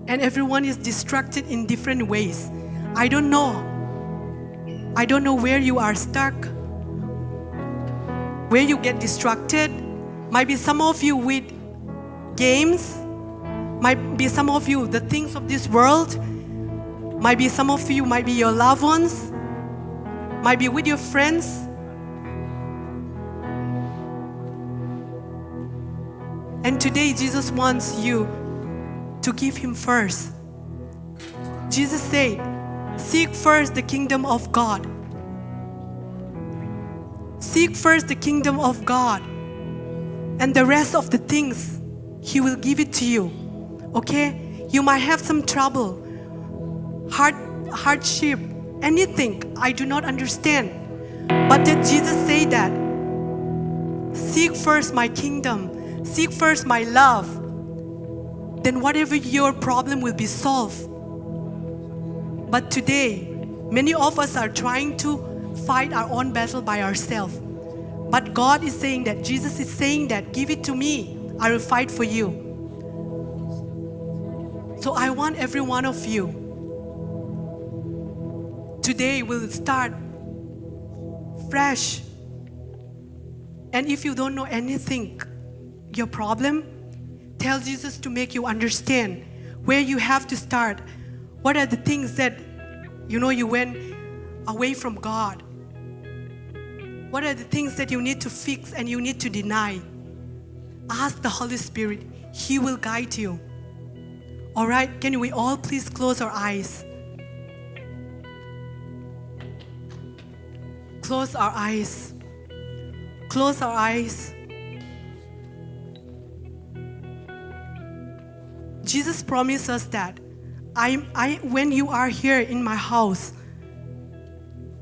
And everyone is distracted in different ways. I don't know. I don't know where you are stuck, where you get distracted. Might be some of you with games. Might be some of you the things of this world. Might be some of you, might be your loved ones. Might be with your friends. And today, Jesus wants you to give him first. Jesus said, "Seek first the kingdom of God." Seek first the kingdom of God, and the rest of the things, he will give it to you. Okay? You might have some trouble, hard, hardship, anything I do not understand. But then Jesus said that, "Seek first my kingdom, seek first my love." Then whatever your problem will be solved. But today, many of us are trying to fight our own battle by ourselves. But God is saying that, Jesus is saying that, "Give it to me, I will fight for you." So I want every one of you, today we'll start fresh. And if you don't know anything, your problem, tell Jesus to make you understand where you have to start. What are the things that, you know, you went away from God? What are the things that you need to fix and you need to deny? Ask the Holy Spirit. He will guide you. All right, can we all please close our eyes? Close our eyes. Close our eyes. Jesus promised us that, "I, I, when you are here in my house,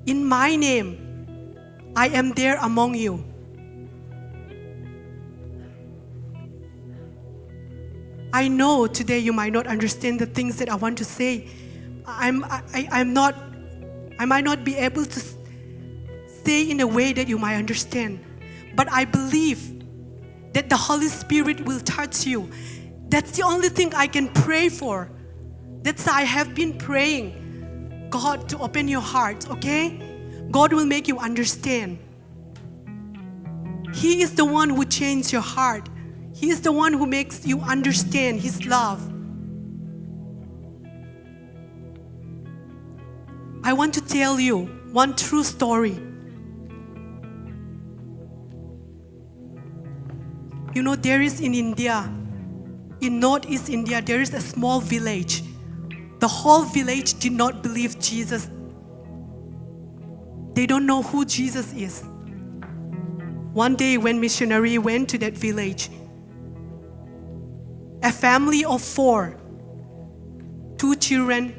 in my name, I am there among you." I know today you might not understand the things that I want to say. I'm, I, I, I'm not, I might not be able to s-, say in a way that you might understand. But I believe that the Holy Spirit will touch you. That's the only thing I can pray for. That's why I have been praying God to open your heart, okay? God will make you understand. He is the one who changed your heart. He is the one who makes you understand His love. I want to tell you one true story. You know, there is in India, in Northeast India, there is a small village. The whole village did not believe Jesus. They don't know who Jesus is. One day when missionary went to that village, a family of four, two children,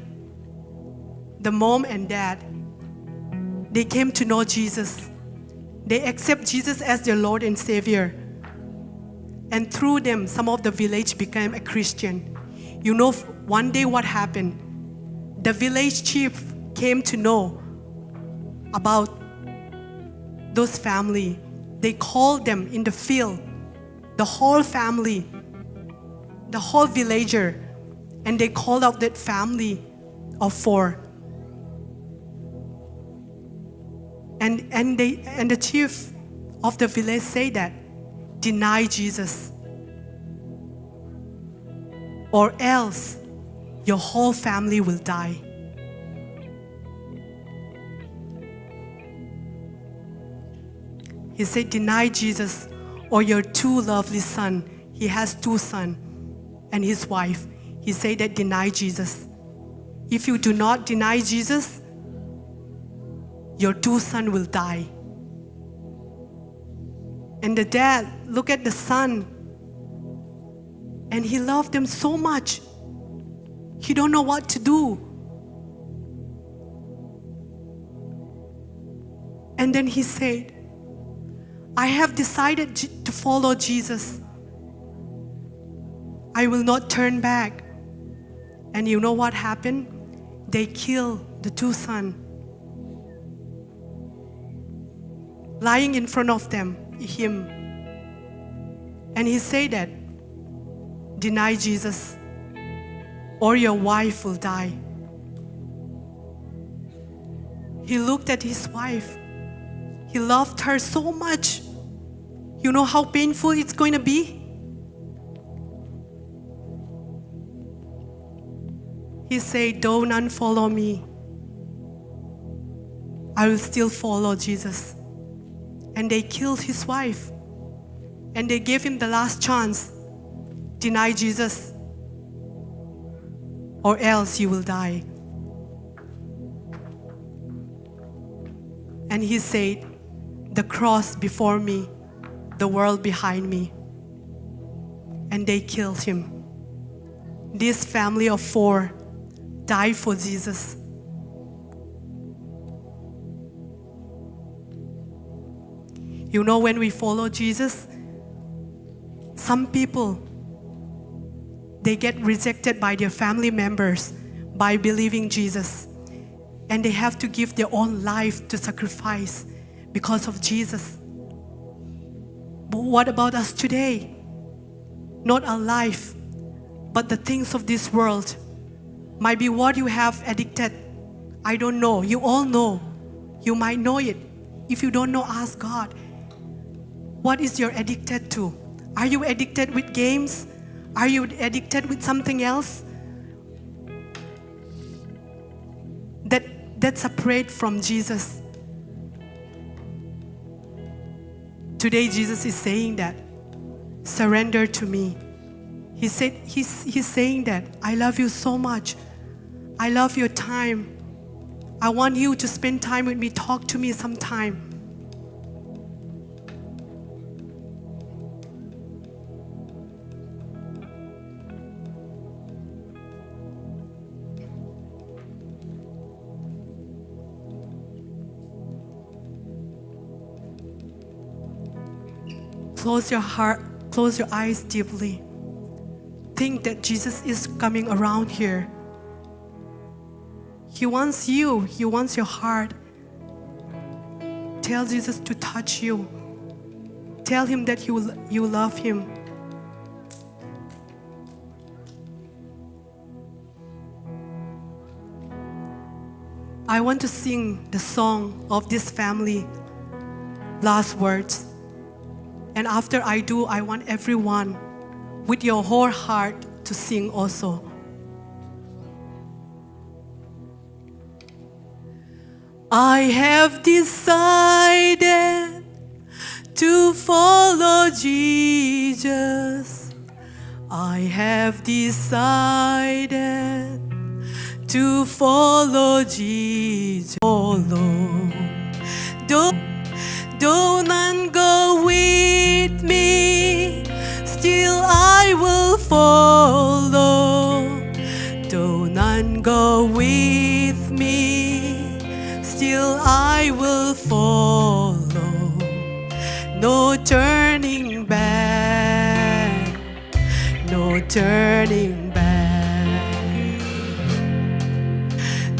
the mom and dad, They came to know Jesus. They accept Jesus as their Lord and Savior. And through them, some of the village became a Christian. You know, one day what happened? The village chief came to know about those family. They called them in the field, the whole family, the whole villager, and they called out that family of four. And, and, they, and the chief of the village said that, "Deny Jesus, or else your whole family will die." He said, "Deny Jesus, or your two lovely son." He has two sons and his wife. He said that, "Deny Jesus. If you do not deny Jesus, your two sons will die." And the dad look at the son, and he loved them so much. He don't know what to do. And then he said, "I have decided Je- to follow Jesus. I will not turn back." And you know what happened? They killed the two sons lying in front of them, him. And he said that, "Deny Jesus, or your wife will die." He looked at his wife. He loved her so much. You know how painful it's going to be? He said, "Don't unfollow me. I will still follow Jesus." And they killed his wife. And they gave him the last chance. "Deny Jesus, or else you will die." And he said, "The cross before me, the world behind me." And they killed him. This family of four died for Jesus. You know, when we follow Jesus, some people, they get rejected by their family members by believing Jesus. And they have to give their own life to sacrifice because of Jesus. But what about us today? Not our life, but the things of this world. Might be what you have addicted. I don't know. You all know. You might know it. If you don't know, ask God. What is your addicted to? Are you addicted with games? Are you addicted with something else? That, that separate from Jesus. Today, Jesus is saying that, "Surrender to me." He said, he's, he's saying that, "I love you so much. I love your time. I want you to spend time with me. Talk to me sometime." Close your heart, close your eyes deeply. Think that Jesus is coming around here. He wants you, he wants your heart. Tell Jesus to touch you. Tell him that you, you love him. I want to sing the song of this family, Last Words. And after I do, I want everyone with your whole heart to sing also. I have decided to follow Jesus. I have decided to follow Jesus. Follow. Though, though none go with me, still I will follow. Though none go with me, still I will follow, no turning back, no turning back.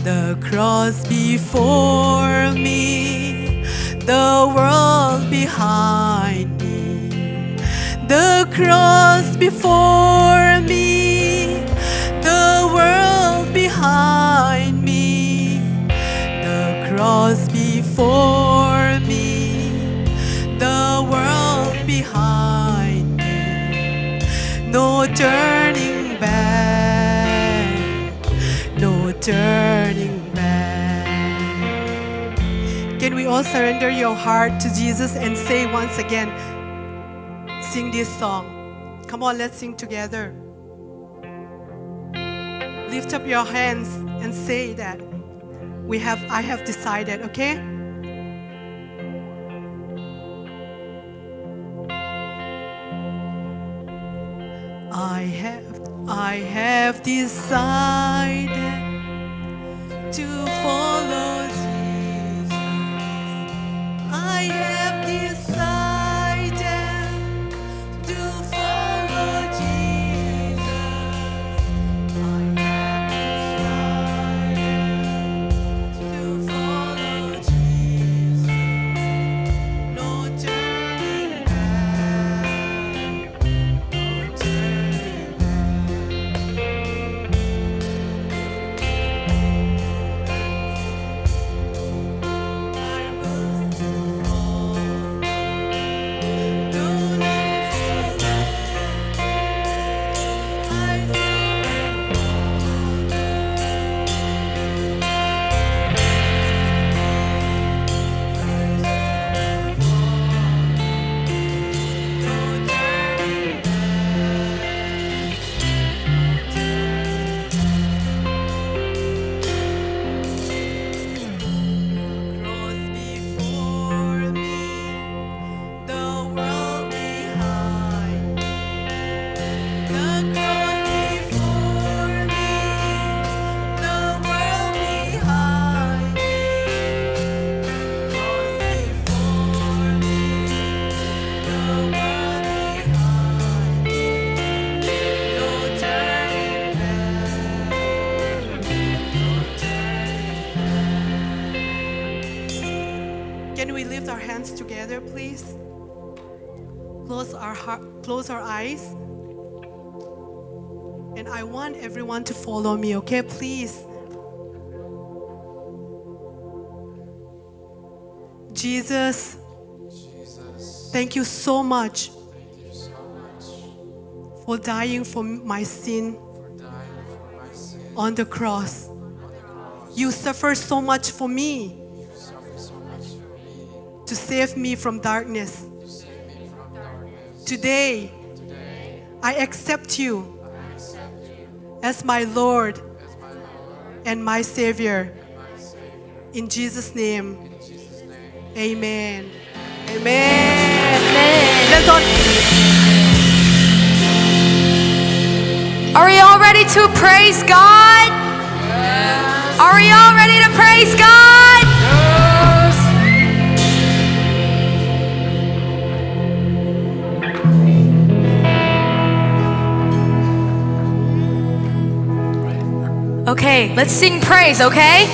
The cross before me, the world behind me. The cross before me, the world behind me. The cross before me, the world behind me. No turning back, no turning back. Can we all surrender your heart to Jesus and say once again, sing this song? Come on, let's sing together. Lift up your hands and say that we have, I have decided, okay? I have, I have decided to follow Jesus. I have decided to follow Jesus. I have decided to follow Jesus. No turning back. Cross before me, the world behind. The cross before me, the world behind. Cross before me, the world behind. No turning back. Can we lift our hands together, please? Close our heart, close our eyes. And I want everyone to follow me, okay? Please. Jesus, Jesus, thank you so much, thank you so much, for dying for my sin, for dying for my sin on the cross. On the cross. You suffered so much for me, you suffered so much for me, to save me from darkness. To save me from darkness. Today, today, I accept you, I accept you, as my Lord, as my Lord, and my Savior. In Jesus' name. Amen. Amen. Amen. Let's all... Are we all ready to praise God? Yes. Are we all ready to praise God? Yes. Okay, let's sing praise, okay?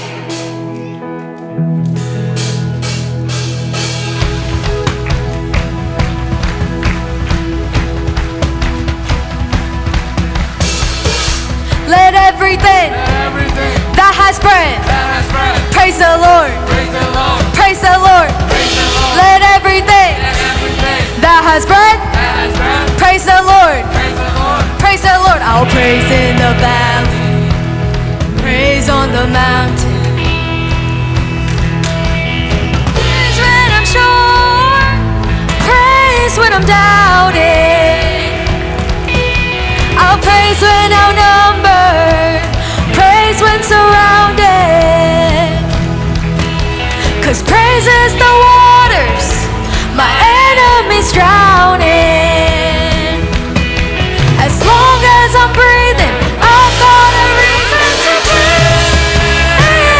Let everything, everything that has breath, that has breath, praise the Lord. Praise the Lord. Praise the Lord. Praise the Lord. Let everything, let everything that has breath, that has breath, praise the Lord. Praise the Lord. Praise the Lord. I'll praise in the valley, praise on the mountain. Praise when I'm sure, praise when I'm doubting. I'll praise when outnumbered, praise when surrounded. 'Cause praise is the waters my enemies drowning. As long as I'm breathing, I've got a reason to praise.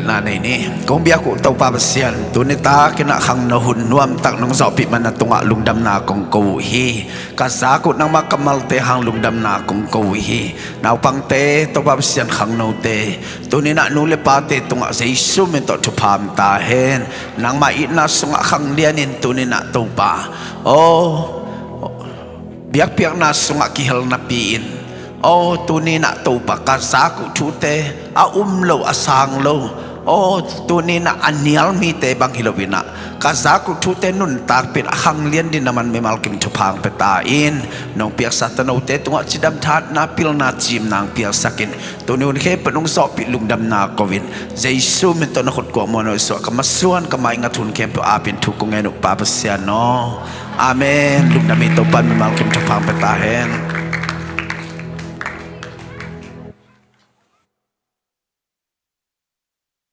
Na nei ni. Kong biak uh Topa Pasian, tuni takin ah khangno hun nuamtak nong zawhpih man na tungah lungdamna kong ko uh hi. Ka zak uh nangmah kammalte hang lungdamna kong ko uh hi. Naupangte, Topa Pasian, khangnote, tuni-in ah nu le pate tungah Jesu min tawh thupha pia ta hen. Nangmah itna sungah khanglianin tuni-in ah Topa, aw, biakpiakna sungah kihel napi-in, aw, tuni-in ah Topa, ka zak uh thute a um lo, a sang lo, aw, tuni-in ah a nial mite bang hi loin ah, ka zak uh thute nuntakpih in a khanglian dingin nangman mimal kim thupha hong pia ta in. Nong piaksa tanote tungah cidam, thahatna, pilna, ciimna hong piaksak in. Tuni hun khempeuh nong zawhpih lungdamna ko-in, Jesu min tawh na khut kuakmuan uh suah, ka masuan ka maingat hun khempeuh ap in thu kong ngen uh Pa Pasian aw. Amen. Lungdam hi. Topa'n mimal kim thupha hong pia ta hen.